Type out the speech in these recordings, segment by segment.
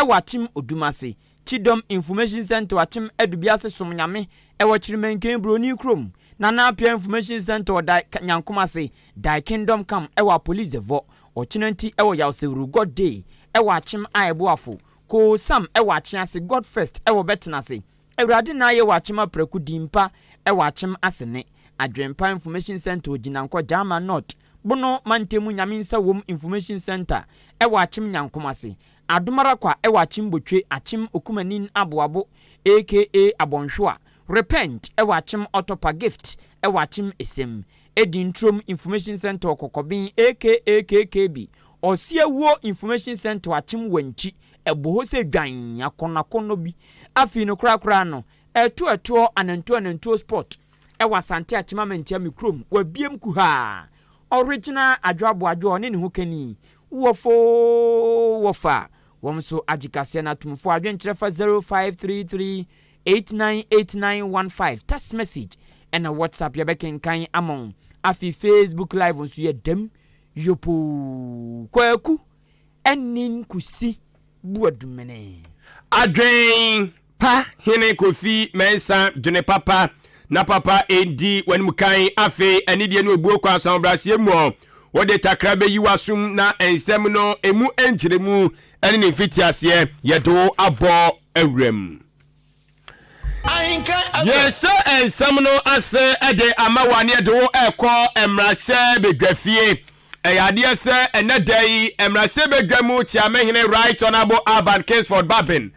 ɛwɔ Akyem Odumase, Kyidɔm Information Centre wɔ Akyem Adubiase Som Nyame ɛwɔ Kyeremankɛn Broni Kurom, Nana Appiah Information Centre wɔ Dae Nyankomase, Thy Kingdom Come ɛwɔ Apolizevɔ, Ɔkyenanti ɛwɔ Yawsewuru God Day ɛwɔ Akyem Aɛboafo, Koo Sam ɛwɔ Akyease God First ɛwɔ Bɛtenase, Awurade Naayɛ wɔ Akyem Apraku Dimpa ɛwɔ Akyem Asene, Adwenpa Information Centre wɔ Gyinankɔ Gyama North, Bono Mantamu Nyame Nsa Wom Information Centre ɛwɔ Akyem Nyankomase, Adomarakwa ɛwɔ Akyem Botwe Akyem Okumanin Aboabo aka Abɔnhwewa, Repent ɛwɔ Akyem Ɔtɔpa Gift ɛwɔ Akyem Esem, Edi Ntrom Information Centre wɔ Kɔkɔben aka KKB, Ɔseawuo Information Centre wɔ Akyem Wankyi, ɛbɔ hɔ sɛ dwan akɔnnɔakɔnnɔ bi. Afei no korakora no, ɛto ɛtoɔ anantuo anantuo spot ɛwɔ Asante Akyem Amantia me kurom, wabiem kuhaa. Original Adwo Aboadwo a ɔne ne ho kani, wɔfoo wɔfa. Wɔn nso agye kaseɛ no atomfoɔ adwenkyerɛ fa 0533 898915 text message ɛna WhatsApp yɛbɛkenkan ama wo. Afei Facebook live nso yɛ dɛm yopoo. Kwaku ɛne Nkusi Buadumene. Adwen pa hene Kofi Mensah dwene papa na papa ndi w'anim kan afei anidie ne obuo kɔ asoahobraseɛ mu ɔ wode takra bɛyi w'asom na nsɛm no emu nkyerɛmu ne ne mfitiaseɛ yɛde wo abɔ awuram. Yɛhyɛ nsɛm no ase de ama wo a ne yɛde wo rekɔ mmarahyɛ badwafie. Ɛyɛ adeɛ sɛ ɛnɛ da yi mmarahyɛ badwa mu Kyeamehene Right Honourable Alban Kingsford Babbin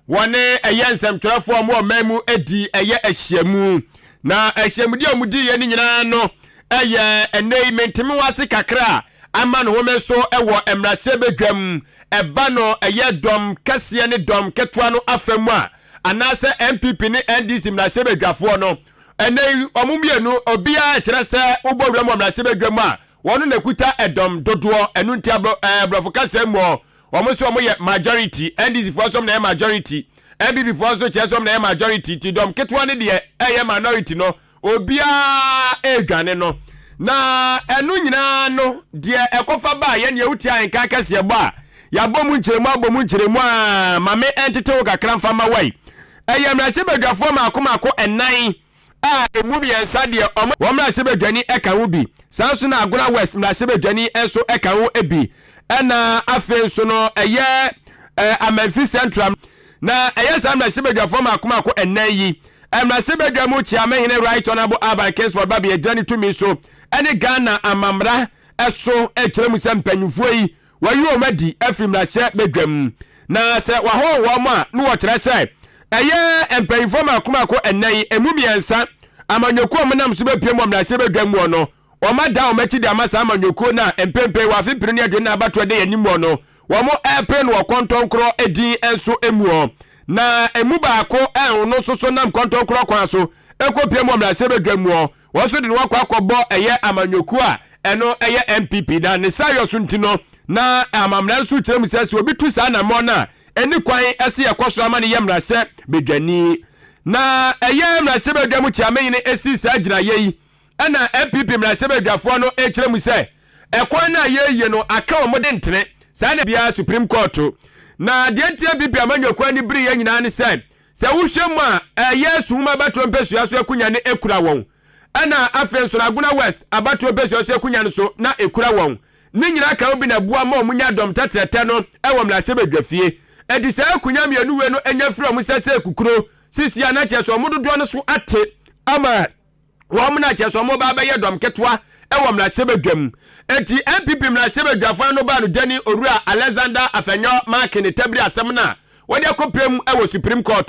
wɔne ɛyɛ nsɛmtwerɛfoɔ a wɔwɔ ɔman mu di ɛyɛ ahyiamu. Na ahyiamudi a wɔdiiɛ no nyinaa no ɛyɛ ɛnɛ yi mentemehoase kakra a ama ne home so wɔ mmarahyɛ badwam ɛba no ɛyɛ dɔm kɛseɛ ne dɔm ketewa no afa mu a anaasɛ NPP ne NDC mmarahyɛbadwafoɔ no, ɛnnɛ yi wɔn mmienu obiara kyerɛ sɛ wobɔ wuram wɔ mmarahyɛbadwa mu a, wɔn na ɛkuta ɛdɔm dodoɔ. Ɛno nti aborɔ, ɛɛ, aborɔfo kasa mu ɔ, wɔn nso wɔn yɛ majority. NDC foɔ nso wɔn na ɛyɛ majority. NPP foɔ nso kyerɛ sɛ wɔn na ɛyɛ majority. Nti dɔm ketewa no deɛ ɛyɛ minority no. Obiara redwane no. Na ɛno nyinaa no, deɛ ɛkɔfa baeɛ, nea wotia nka kɛseɛ bɔ a, yɛabɔ mu nkyerɛmu abɔ mu nkyerɛmu a, ma me ntete wo kakra mfa ma wai. Ɛyɛ mmarahyɛbadwafoɔ mmaako mmaako nnan a ɛmu mmiɛnsa deɛ wɔn. Wɔn mmarahyɛbadwani ka ho bi. Saa nso na Agona West mmarahyɛbadwani nso ka ho bi. Ɛna afei nso no ɛyɛ Amanfi Central. Na ɛyɛ saa mmarahyɛbadwafoɔ mmaako mmaako nnan yi Mmarahyɛbadwa mu Kyeamehene Right Honourable Alban Kingsford Babie gyina ne tumi so ne Ghana amammra so kyerɛ mu sɛ mpanyimfoɔ yi wɔayi wɔn adi afiri mmarahyɛbadwam na sɛ wɔahɔho wɔn a na wɔkyerɛ sɛ ɛyɛ mpanyimfoɔ mmaako mmaako nnan yi emu mmiɛnsa amanyɔkuo a wɔnam so bɛpiem wɔ mmarahyɛbadwam mu no Wɔadan wɔn akyi de ama saa amanyɔkuo no a mprempren wɔ afe mpenu ne aduonu nan abatoɔ ɛda yɛn anim hɔ no, wɔrepere no wɔ kɔntɔnkorɔ din nso mu. Na emu baako a ɔno nso so nam kɔntɔnkorɔ kwan so kɔpia mu wɔ mmarahyɛbadwa mu, wɔn nso de no akɔ akɔbɔ ɛyɛ amanyɔkuo a ɛno ɛyɛ NPP. Na ne saayɔ so nti no, na amammerɛ nso kyerɛ mu sɛ sɛ obi tu saa anammɔn no a, ɛnni kwan sɛ yɛkɔ so ama no yɛ mmarahyɛbadwani. Na ɛyɛ mmarahyɛbadwa mu kyeamehene sii saa gyinaeɛ yi Ɛna NPP mmarahyɛbadwafoɔ no rekyerɛ mu sɛ ɛkwan no a yɛreyie no aka wɔn de ntene saa na biara Supreme Court. Na deɛ nti NPP amanyɔkuo ani bereeɛ nyinaa ne sɛ, sɛ wohwɛ mu a ɛyɛ Suhum abatoɔ mpɛsua so akunya no kura wɔn. Ɛna afei nso no Agona West abatoɔ mpɛsua so akunya no so na ɛkura wɔn. Ne nyinaa ka ho bi na ɛboa ma wɔn nya dɔm tɛtrɛtɛ no wɔ mmarahyɛbadwafie. Enti saa akunya mmienu wei no nya firi wɔn nsa sɛ kukuro sisi a na kyerɛ sɛ wɔn dodoɔ no so ate ama wɔn na kyerɛ sɛ wɔn ba abɛyɛ dɔm ketewa wɔ mmarahyɛbadwam. Enti NPP mmarahyɛbadwafo ano baa no dani Owura Alexander Afenyo Markin tabiri asɛm no a wɔde akɔpem wɔ Supreme Court.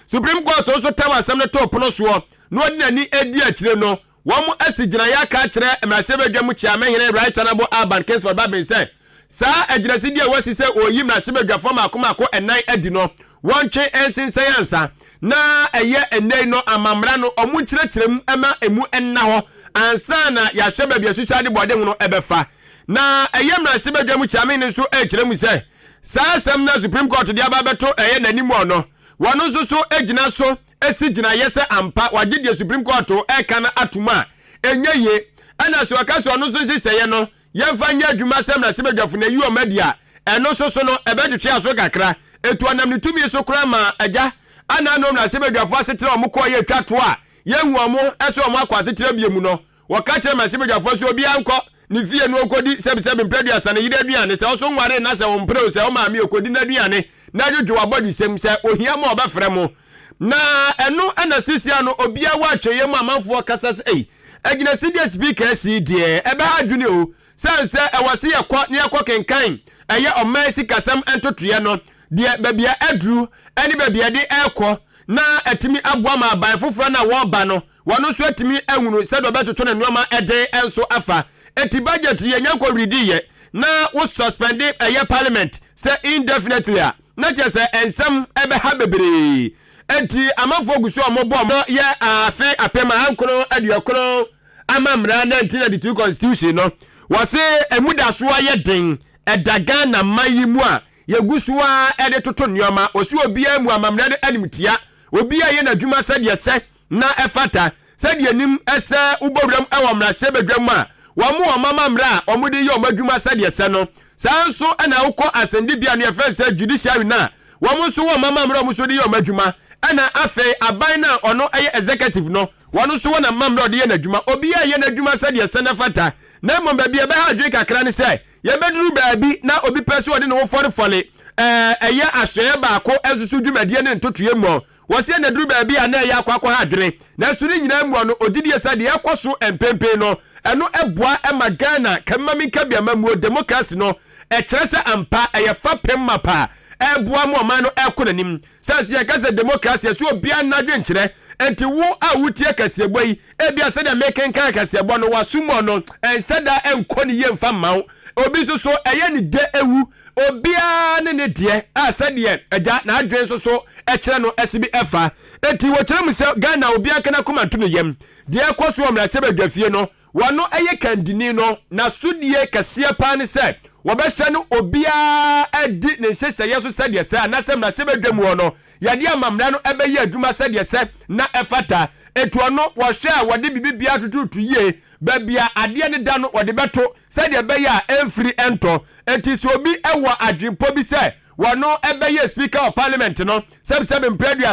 Supreme Court nso tam asɛm no too pono soɔ na wɔde n'ani di akyire no, wɔn asi gyinaeɛ aka akyerɛ mmarahyɛbadwam Kyeamehene Right Honourable Alban Kingsford Bagbin sɛ Saa agyinasidi a wɔasi sɛ wɔreyi mmarahyɛbadwafoɔ mmaako mmaako nnan adi no, wɔntwe nsensɛn ansa na ɛyɛ nnɛ yi no amammara no wɔnkyerɛkyerɛ mu ma emu nna hɔ ansa na yɛahwɛ baabi a susuade bɔɔde ho bɛfa. Na ɛyɛ mmarahyɛbadwa mu kyeame no nso rekyerɛ mu sɛ saa asɛm no a Supreme Court de aba abɛto ɛyɛ n'anim hɔ no, wɔn nso so gyina so si gyinaeɛ sɛ ampa wɔagye deɛ Supreme Court reka no atom a ɛnyɛ yie. Ɛna sɛ wɔka sɛ ɔno nso nhyehyɛeɛ no Yɛmfa nyɛ adwuma sɛ mmarahyɛbadwafo na ayi wɔn adi a, ɛno nso so no, ɛbɛtwetwe aso kakra. Etu ɔnam ne tumi so koraa ma agya ana no mmarahyɛbadwafoɔ asetena a wɔn kɔɔ yɛ twa to a yɛnhu wɔn sɛ wɔn akɔ asetena bie mu no. Wɔka kyerɛ mmarahyɛbadwafoɔ sɛ obiara nkɔ ne fie no ɔnkɔdi sɛbisɛbi mpɛ 30 ne yere aduane, sɛ ɔso nware na sɛ ɔmpere o, sɛ ɔmaame ɔkɔdi n'aduane na dwodwo w'abɔdwesɛm, sɛ ohia mo a ɔbɛfrɛ mo. Na ɛno na sesia no obiara wɔ atwɛyɛ mu amanfoɔ kasa sɛ ei, agyinasi deɛ speaker asi deɛ ɛbɛha adwene o, sane sɛ ɛwɔ se yɛkɔ na yɛkɔ kenkan ɛyɛ ɔman sikasɛm ntotoeɛ no deɛ baabi a aduru ne baabi a ɛde ɛrekɔ na atumi aboa ma aban foforɔ no a wɔreba no wɔn nso atumi ahunu sɛdeɛ wɔbɛtoto ne nneɛma den nso afa. Enti budget yi yɛnya nkɔwiridiiɛ na wo suspende ɛyɛ parliament sɛ indefinitely a, na kyerɛ sɛ nsɛm ɛbɛha bebree. Enti amanfoɔ gu so a wɔbɔ wɔn yɛ afe 1990 amammara 1992 constitution no, wɔse emu da so ayɛ den, ɛda Ghana man yi mu a yɛgu so ara de toto nneɛma. Wɔse obiara mmu amammerɛ no animtia, obiara yɛ n'adwuma sɛdeɛ ɛsɛ na ɛfata. Sɛdeɛ nim sɛ wobɔ wuram wɔ mmarahyɛbadwa mu a, wɔn wɔn amammerɛ a wɔde yɛ wɔn adwuma sɛdeɛ ɛsɛ no. Saa ara nso na wokɔ asɛnnibea no yɛfrɛ no sɛ judiciary no a, wɔn nso wɔ wɔn amammerɛ a wɔn nso de yɛ wɔn adwuma. Ɛna afei aban no a ɔno yɛ executive no, wɔn nso wɔ n'amammerɛ a ɔde yɛ n'adwuma. Obiara yɛ n'adwuma sɛdeɛ ɛsɛ na ɛfata. Na mmom baabi a ɛbɛha adwene kakra ne sɛ, yɛbɛduru baabi na obi pɛ sɛ ɔde ne ho fɔrefɔre ɛyɛ asoɛeɛ baako nso so dwumadie ne ntotoeɛ mu. Wɔse ɛna duru baabi a na ɛyɛ akɔ akɔha adwene, nanso ne nyinaa mua no ɔgye die sɛ deɛ ɛkɔ so mpenpen no, ɛno boa ma Ghana kɛmma-menka-bi amammuo, democracy, no, ɛkyerɛ sɛ ampa ɛyɛ fapem mapa a ɛreboa ma ɔman no ɛrekɔ n'anim. Sɛ nso yɛka sɛ democracy, ɛsɛ obiara n'adwenkyerɛ, enti wo a wotie kaseɛbɔ yi, ebia sɛdeɛ mekenkan kaseɛbɔ no, w'aso mu ɔno, ɛnhyɛ da nkɔ ne yie mfa mma wo. Obi nso so, ɛyɛ ne dɛ awu. Obiara ne ne deɛ a sɛdeɛ agya n'adwene nso so kyerɛ no si bi fa. Enti wɔkyerɛ mu sɛ Ghana obiara nka n'akoma nto ne yam. Deɛ ɛrekɔ so wɔ mmarahyɛbadwafie no, wɔno yɛ kandini no, n'asodie kɛseɛ paa ne sɛ wɔbɛhyɛ no obiara adi ne nhyehyɛeɛ so sɛdeɛ sɛ anaasɛ mmarahyɛbadwa mu hɔ no yɛde amammerɛ no bɛyɛ adwuma sɛdeɛ sɛ na ɛfata. Enti ɔno wɔhwɛ a wɔde biribiara tutuutu yie. Baabi a adeɛ no da no wɔde bɛto sɛdeɛ ɛbɛyɛ a ɛmfiri ntɔ. Enti sɛ obi wɔ adwenpɔ bi sɛ wɔno bɛyɛ Speaker of Parliament no, sɛbsɛbe mprɛ 30,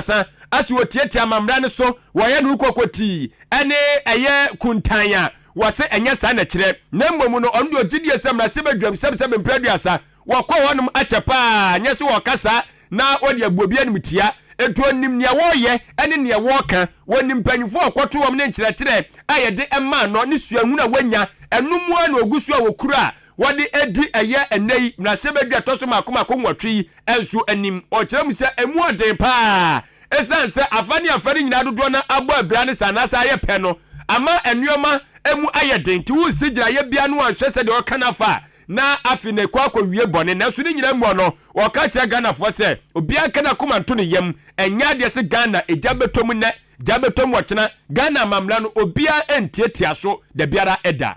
ase wɔtiatia amammra no so, wɔyɛ no kokotii ne ɛyɛ kuntann a, wɔse ɛnyɛ saa na ɛkyerɛ. Na mmom no ɔno deɛ ɔgye die sɛ mmarahyɛbadwam sɛbsɛbe mprɛ 30, Wɔkɔ hɔnom akyɛ paa, nyɛ sɛ wɔkasa na wɔde abu obi animtia. Enti wɔnim nea wɔreyɛ ne nea wɔreka. Wɔnim mpanyimfo a wɔkɔto wɔn ne nkyerɛkyerɛ a yɛde maa no ne suahunu a wɔanya. Ɛno mu ara na wɔgu so a wɔkura a wɔde di ɛyɛ ɛnnɛyi mmarahyɛbadwa a ɛtɔ so mmaako mmaako nwɔtwe yi nso anim. Ɔkyerɛ mu sɛ emu yɛ den paa esiane sɛ afa ne afa no nyinaa dodoɔ no ara abɔ abira ne saa anaasɛ ayɛ pɛ no ama nneɛma mu ayɛ den. Nti wonsi gyinaeɛ biara na wɔanhwɛ sɛdeɛ wɔka no afa a na afe na ɛkɔ akɔwie bɔne. Nanso ne nyinaa mu no, wɔka kyerɛ Ghanafoɔ sɛ obiara nka n'akoma nto ne yam. Ɛnyɛ adeɛ sɛ Ghana egya bɛtɔ mu nnɛ, gya bɛtɔ mu ɔkyena. Ghana amammerɛ no, obiara ntiatia so dabiara da.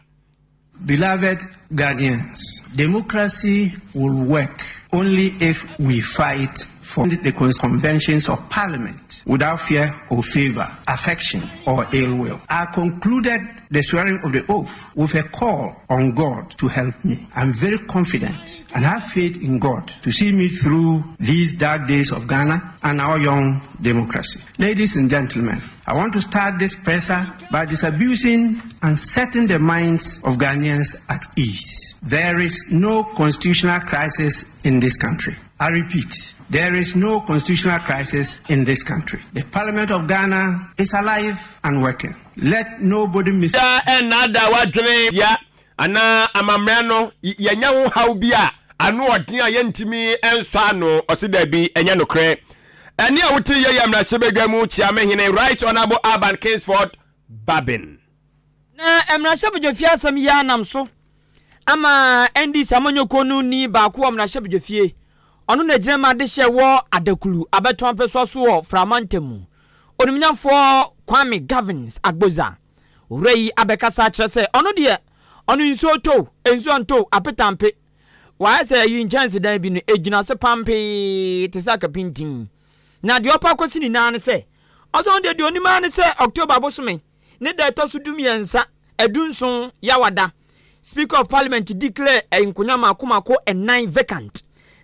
Beloved Ghanaians, democracy will work only if we fight for the conventions of parliament without fear or favor, affection or ill will. I concluded the swearing of the oath with a call on God to help me. I'm very confident and have faith in God to see me through these dark days of Ghana and our young democracy. Ladies and gentlemen, I want to start this presser by disabusing and setting the minds of Ghanaians at ease. There is no constitutional crisis in this country. I repeat, there is no constitutional crisis in this country. The Parliament of Ghana is alive and working. Let nobody miss. Da ɛnnaadaa w'adwene tia anaa amammerɛ no yɛnya ho haw bi a ano ɔden a yɛntumi nsɔ ano. Ɔse daabi, ɛnyɛ nokorɛ. Ɛnne a wote yɛ yɛ mmarahyɛbadwa mu Kyeamehene Right Honourable Alban Kingsford Babbin. Na mmarahyɛbadwafie asɛm yi ara nam so ama NDC amanyɔkuo no ni baako wɔ mmarahyɛbadwafie. Ɔno na gyina ma adehyeɛ wɔ Adaklu abɛtɔn apɛsoa so wɔ Fra mantam mu. Onimnyamfoɔ Kwame Gavins Agbodza. Owura yi abɛkasa akyerɛ sɛ ɔno deɛ ɔno nsuo tɔ o, nsuo ntɔ o, apetampe. Wayɛ sɛ ayi nkyɛnsedan bi no, ɛgyina ase pampee te sɛ akapintin. Na deɛ ɔpɛ akɔsi nyinaa ne sɛ, ɔsɛ ɔno deɛ deɛ ɔnim ara ne sɛ October bosome ne da ɛtɔ so 13, 17 Yawada, Speaker of Parliament declare nkonya mako mako nnan vacant.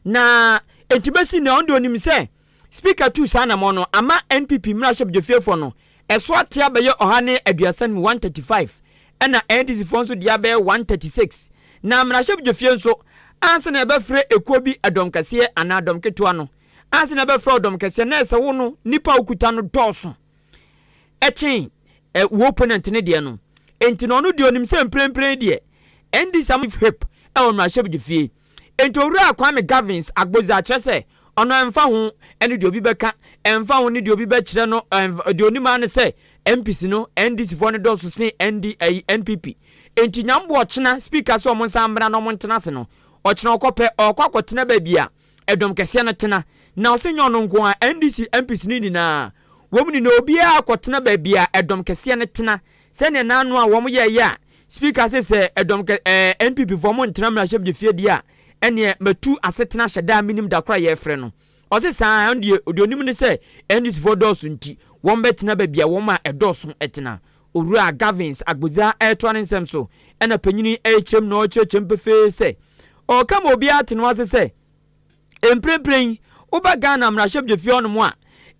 Na Enti bɛsi nnɛ ɔno deɛ ɔnim sɛ Speaker tuu saa anamɔn no ama NPP mmarahyɛbdwafiefoɔ no ɛso ate abɛyɛ 135, 135, ɛna NDC foɔ nso deɛ abɛyɛ 136. Na mmarahyɛbdwafie nso ansa na yɛbɛfrɛ ekuo bi ɛdɔm kɛseɛ anaa dɔm ketewa no, ansa na yɛbɛfrɛ ɔdɔm kɛseɛ na ɛsɛ wo no nipa a wokuta no dɔɔso ɛkyen wo opponent no deɛ no. Enti na ɔno deɛ ɔnim sɛ mprempren deɛ NDC ama whip ɛwɔ mmarahyɛbdwafie. Enti Owura Kwame Gavins Agbodza kyerɛ sɛ ɔno ɛmfa ho ne deɛ obi bɛka, ɛmfa ho ne deɛ obi bɛkyerɛ no, deɛ onim ara ne sɛ MPs no, NDC foɔ no dɔɔso sen ND, ɛyi, NPP. Enti Nyambo ɔkyena speaker sɛ ɔmo nsan mmra na ɔmo ntena ase no, ɔkyena ɔkɔpɛ, ɔɔkɔ akɔtena baabi a ɛdɔm kɛseɛ no tena. Na ɔse nyɛ ɔno nko ara, NDC MPs no nyinaa, wɔn nyinaa obiara akɔtena baabi a ɛdɔm kɛseɛ no tena. Sɛdeɛ n'ano a wɔn yɛɛyɛ a speaker se sɛ ɛdɔm kɛ ɛɛ NPP foɔ mo ntena mmarahyɛbdwafie deɛ a ɛneɛ matu asetena ahyɛ da a menim da koro a yɛrefrɛ no. Ɔse saa ɛno deɛ deɛ onim ne sɛ NDC foɔ dɔɔso nti wɔn bɛtena baabi a wɔn a ɛdɔɔso tena. Owura Gavins Agbodza ɛretoa ne nsɛm so ɛna panyini ɛrekyerɛm na ɔrekyerɛkyerɛm pefee sɛ ɔreka ma obiara ate no ase sɛ Mprempren woba Ghana mmarahyɛbdwafie hɔnom a,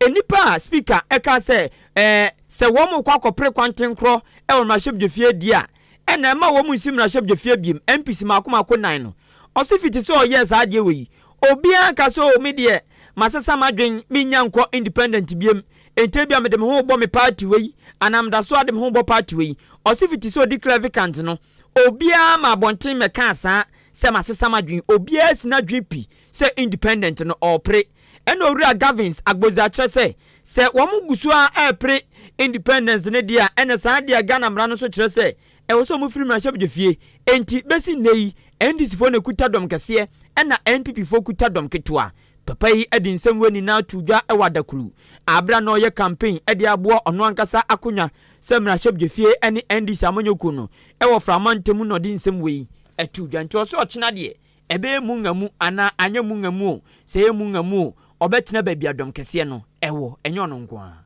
nnipa a Speaker ka sɛ ɛɛ sɛ wɔrekɔ akɔpere kwantenkorɔ wɔ mmarahyɛbdwafie deɛ a, ɛna ɛma wɔn nsi mmarahyɛbdwafie biem, MPs mmaako mmaako nnan no. Ɔse fiti sɛ ɔyɛɛ saa adeɛ wei yi, obiara nka sɛ oh me deɛ masesa m'adwen, mennya nkɔ independent biem, enti ebia mede me ho rebɔ me party wei anaa meda so ara de me ho rebɔ party wei. Ɔse fiti sɛ ɔdeclare vacant no, obiara ma abɔnten mmɛkaa saa sɛ masesa m'adwene, obiara asi n'adwene pi sɛ independent no ɔrepere. Ɛna Owura Gavins Agbodza kyerɛ sɛ, sɛ wɔn gu so ara repere independence no deɛ a, ɛna saa deɛ Ghana mmara no nso kyerɛ sɛ ɛwɔ sɛ wɔfiri mmarahyɛbadwafie. Enti bɛsi nnɛ yi, NDC foɔ na ɛkuta dɔm kɛseɛ ɛna NPP foɔ kuta dɔm ketewa. Papa yi de nsɛm wei nyinaa too dwa wɔ Adaklu aberɛ a na ɔreyɛ campaign de aboa ɔno ankasa akonwa sɛ mmarahyɛbdwafie ne NDC amanyɔkuo no wɔ Frama ntamu na ɔde nsɛm wei too dwa. Nti ɔse ɔkyena deɛ ɛbɛyɛ mu nga mu anaa anyɛ mu nga mu o, sɛ ɛyɛ mu nga mu o, ɔbɛtena baabi a dɔm kɛseɛ no wɔ, ɛnyɛ ɔno nko ara.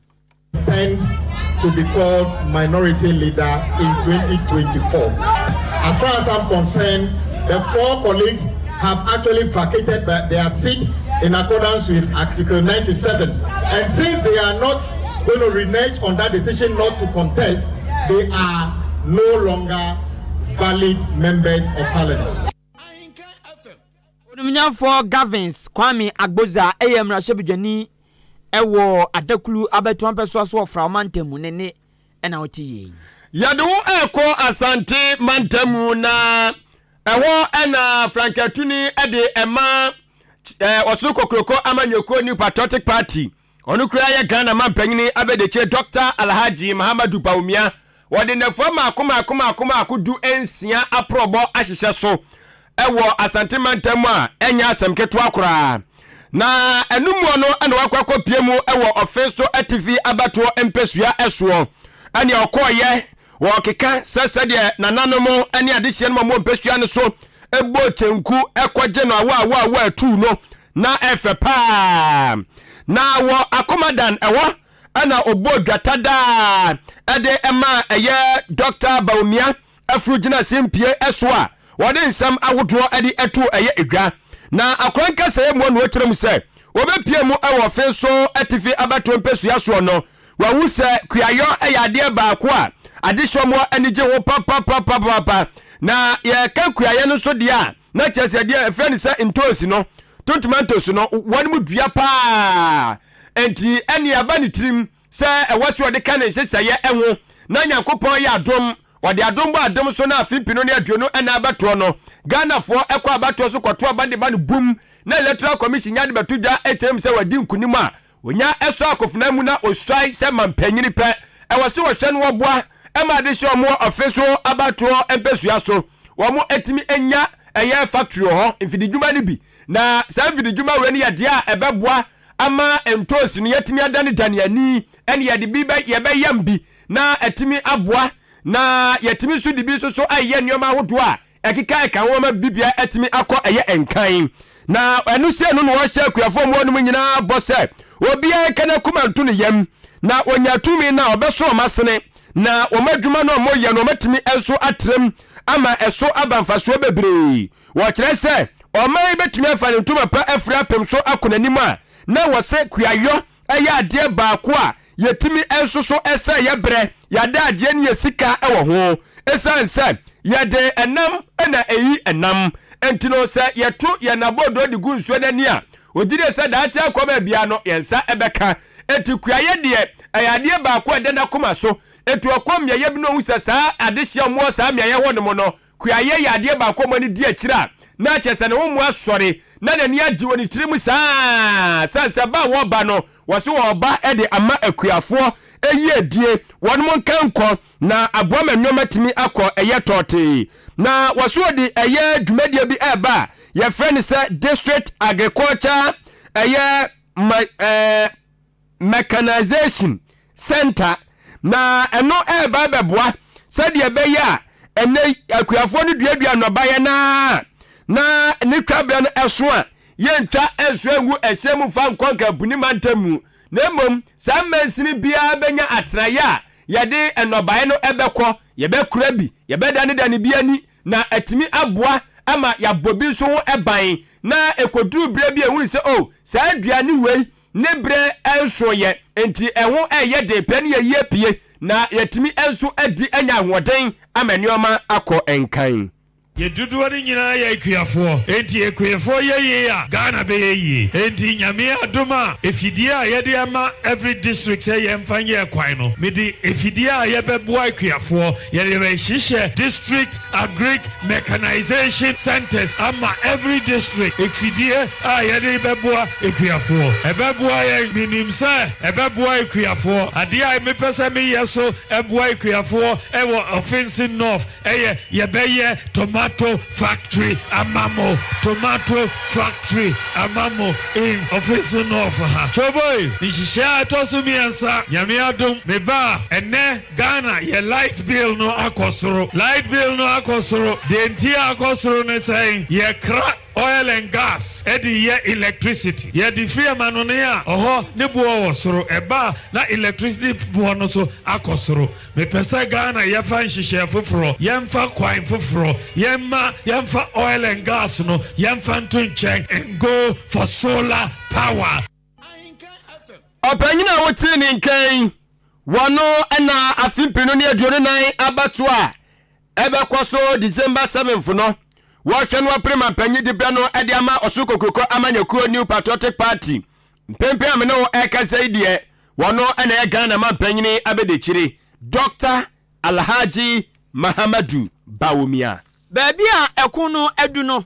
Intend to be called minority leader in 2024. As far as I'm concerned, the four colleagues have actually vacated their seat in accordance with Article 97. And since they are not going to renege on that decision not to contest, they are no longer valid members of parliament. Onimnyamfoɔ Gavins Kwame Agbodza yɛ mmarahyɛbadwani wɔ Adaklu abatoɔ mpɛsoa so wɔ Frao mantam mu. Ne nne na wote yie yi. Yɛde wo rekɔ Asante mantam mu na ɛhɔ na frankatuni de ɛma Ɔsoro Kokroko Amanyɔkuo New Patriotic Party. Ɔno koraa yɛ Ghana mampanyini abɛdekyire Dɔkta Alhaji Mahamadu Bawumia. Wɔde nnafua mmaako mmaako mmaako mmaako du nsia aprɔbɔ ahyehyɛ so wɔ Asante mantam mu a ɛnyɛ asɛm ketewa koraa. Na ɛno muo no na wakɔ akɔpie mu wɔ ɔfe so atifi abatoɔ mpɛsua soɔ. Ɛnea ɔkɔɔyɛ wɔkeka sɛ sɛdeɛ nananom ne adehyeɛ no ma mpɛsua no so bɔ kyenku kɔgye no awɔ awɔ atuu no na ɛfɛ paa. Na wɔ Akomadan ɛhɔ ɛna ɔbɔ dwata daa ɛde ɛma ɛyɛ Dr. Bawumia afuru gyina simpie ɛso a wɔde nsɛm ahodoɔ ɛde ɛto ɛyɛ edwa. Na akora nkasɛɛ mu na wɔkyerɛ mu sɛ wɔbɛpie mu ɛwɔ ɔfe so atifi abatoɔ mpɛsua soɔ no, wahu sɛ kuayɔ ɛyɛ adeɛ baako a adehyɛmmoɔ ani gye ho papapapapapa. Na yɛka kuayɛ no nso deɛ a, na kyerɛ sɛ deɛ ɛfrɛ no sɛ ntoosi no, tomatoes no, wɔn mu dua paa. Enti ɛne aba ne tirim sɛ ɛwɔ so ɔde ka ne nhyehyɛeɛ ho na Nyankopɔn yɛ adom, ɔde adom bɔ adom so na afe 2024 abatoɔ no, Ghanafoɔ ɛkɔ abatoɔ so kɔto aba de ba no bum na Electoral Commission nya de bɛto dwa ɛkyerɛ mu sɛ wadi nkonim a onya ɛsɔ akofena mu na osuae sɛ mampanyini pɛ. Ɛwɔ sɛ wɔhwɛ no wɔboa ɛma ade hyɛ wɔn ɔfe so abatoɔ mpɛsua so wɔn atumi anya ɛyɛ factory wɔ hɔ mfididwuma no bi. Na saa mfididwuma wei no yɛ deɛ a ɛbɛboa ama ntoosi no yɛatumi adanedane ani ɛne yɛde bi bɛ yɛbɛyam bi na atumi aboa, na yɛtumi nso de bi nso so ayɛ nneɛma ahodoɔ a ɛkeka ɛka ho ama bibia atumi akɔ ɛyɛ nkan. Na ɛno sɛ no na wɔhyɛ akuafoɔ mu wɔnom nyinaa bɔ sɛ obiara nka n'akoma nto ne yam na wɔnya tumi na ɔbɛso wɔn asene na wɔn adwuma no a wɔyɛ no wɔatumi nso atrem ama ɛso aba mfasoɔ bebree. Wɔkyerɛ sɛ ɔman yi bɛtumi afa ne ntoma pa afiri apem so akɔ n'anim a, na wɔ sɛ kuayɔ ɛyɛ adeɛ baako a yɛtumi nso so ɛsɛ yɛbrɛ yɛadagyeɛ ne yɛ sika ɛwɔ ho, ɛsiane sɛ yɛde ɛnam ɛna ɛyi ɛnam. Nti no, sɛ yɛto yɛn abɔdɔ de gu nsuo n'ani a, ogyina sɛ daakye akɔ baabia no, yɛn nsa ɛbɛka. Eti kuayɛ deɛ, ɛyɛ adeɛ baako a ɛda n'akoma so. Etu ɔkɔ mmeayɛ bi na ohu sɛ saa adehyɛ ɔmo wɔ saa mmeayɛ hɔ nom no, kuayɛ yɛ adeɛ baako a ɔmo ani di akyire a, na kyerɛ sɛ ne ho mu asɔre na n'ani agye wɔ ne tiri mu saa sɛ sɛ ba a wɔba no, wɔsi wɔba de ama akuafoɔ eyi edie wɔn mo nka nkɔ na aboa ma nneɛma tumi akɔ ɛyɛ tɔɔtee. Na wɔso wɔde ɛyɛ dwumadie bi ɛreba a yɛfrɛ no sɛ District Agriculture ɛyɛ ma Mechanization Center, na ɛno ɛreba bɛboa sɛdeɛ ɛbɛyɛ a ɛnɛ akuafoɔ no duadua nnɔbaeɛ naa na ne twaberɛ no ɛso a, yɛntwa nso ngu ɛhyɛn mu fa nkɔ nkabuni mantam mu, na mmom saa mmansini biara bɛnya atenaeɛ a yɛde nnɔbaeɛ no ɛbɛkɔ, yɛbɛkora bi, yɛbɛdanedane bi ani na atumi aboa ama yɛabɔ bi nso ho ban, na ɛkɔduru berɛ bi a ɛhunu sɛ o, saa aduane wei ne berɛ nso yɛ nti ɛho ɛyɛ den pɛ ne yɛyi apue na yɛtumi nso adi anya ahoɔden ama nneɛma akɔ nkan. Yɛ dodoɔ no nyinaa yɛ akuafoɔ, enti akuafoɔ yɛ yie a, Ghana bɛyɛ yie. Enti Nyame adom a, efidie a yɛde ama every district sɛ yɛmfa nyɛ kwan no, mede efidie a yɛbɛboa akuafoɔ, yɛde bɛhyehyɛ district agric mechanization centers ama every district, efidie a yɛde bɛboa akuafoɔ. Ɛbɛboa yɛn, menim sɛ ɛbɛboa akuafoɔ. Adeɛ a mepɛ sɛ meyɛ so ɛboa akuafoɔ ɛwɔ Offinsi North ɛyɛ yɛbɛyɛ tomato factory ama mo, tomato factory ama mo in Offinsi North ha. Twoboi nhyehyɛ a ɛtɔ so 3, Nyame adom meba a, ɛnɛ Ghana yɛ light bill no akɔ soro. Light bill no akɔ soro deɛ, nti a akɔ soro ne sɛn? Yɛkra oil and gas ɛde yɛ electricity. Yɛde firi amanɔne a ɔhɔ ne boɔ wɔ soro, ɛba a na electricity boɔ no so akɔ soro. Mepɛ sɛ Ghana yɛfa nhyehyɛ foforɔ, yɛmfa kwan foforɔ, yɛmma yɛmfa oil and gas no yɛmfa nto nkyɛn and go for solar power. Ɔpanyin a wotee ne nkan wɔno ɛna afe 2024 abato a ɛbɛkɔ so December 7th no, wɔhwɛ no apere mampanyin dibrɛ no ɛde ama Ɔsoro Kokuroko amanyɔkuo New Patriotic Party. Mpempem a me ne wo ɛkasa yi deɛ, wɔno ɛna ɛyɛ Ghana mampanyini abɛdekyire, Dr Alhaji Mahamadu Bawumia. Baabi a ɛko no adu no,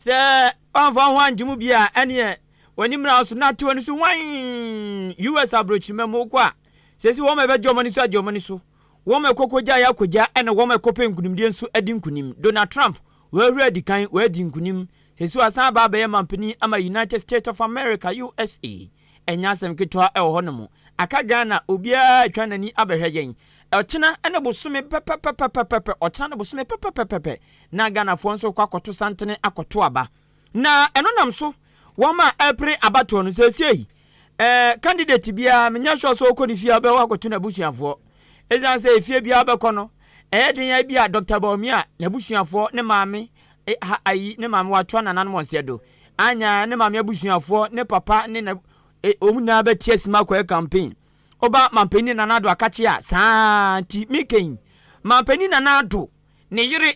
sɛ ɔmfa ho angye mu bi a, ɛneɛ w'ani mmra so na te w'ani so wan. US aburokyirima mu wokɔ a, sɛsi wɔn a ɛbɛgye wɔn ani so agye wɔn ani so, wɔn a ɛkɔkɔgya yɛ akɔgya, ɛna wɔn a ɛkɔpɛ nkunimdie nso adi nkunim. Donald Trump wɔahuri adi kan, wɔadi nkunim. Sɛsi wasan aba abɛyɛ mampanin ama United States of America, USA. Ɛnyɛ asɛm ketewa ɛwɔ hɔ nom. Aka Ghana, obiara atwa n'ani abɛhwɛ yɛn. Ɔkyena ne bosome pɛpɛpɛpɛpɛ, ɔkyena ne bosome pɛpɛpɛpɛ na Ghanafoɔ nso kɔ akɔto santene akɔto aba. Na ɛno nam so wɔn a ɛpere abatoɔ no seesei, candidate biara menyɛ sure sɛ ɔkɔ ne fie a ɔbɛwɔ akɔto n'abusuafoɔ, ɛsiane sɛ efie biara bɛkɔ no, ɛyɛ den a bi a Dr Bawumia n'abusuafoɔ, ne maame ha ayi ne maame watoa nananom wɔn seɛ do anya ne maame abusuafoɔ, ne papa ne na wɔn nyinaa bɛte asim akɔyɛ campaign. Ɔba mampanin Nana Addo akakye a saa nti mekɛn mampanin Nana Addo ne yere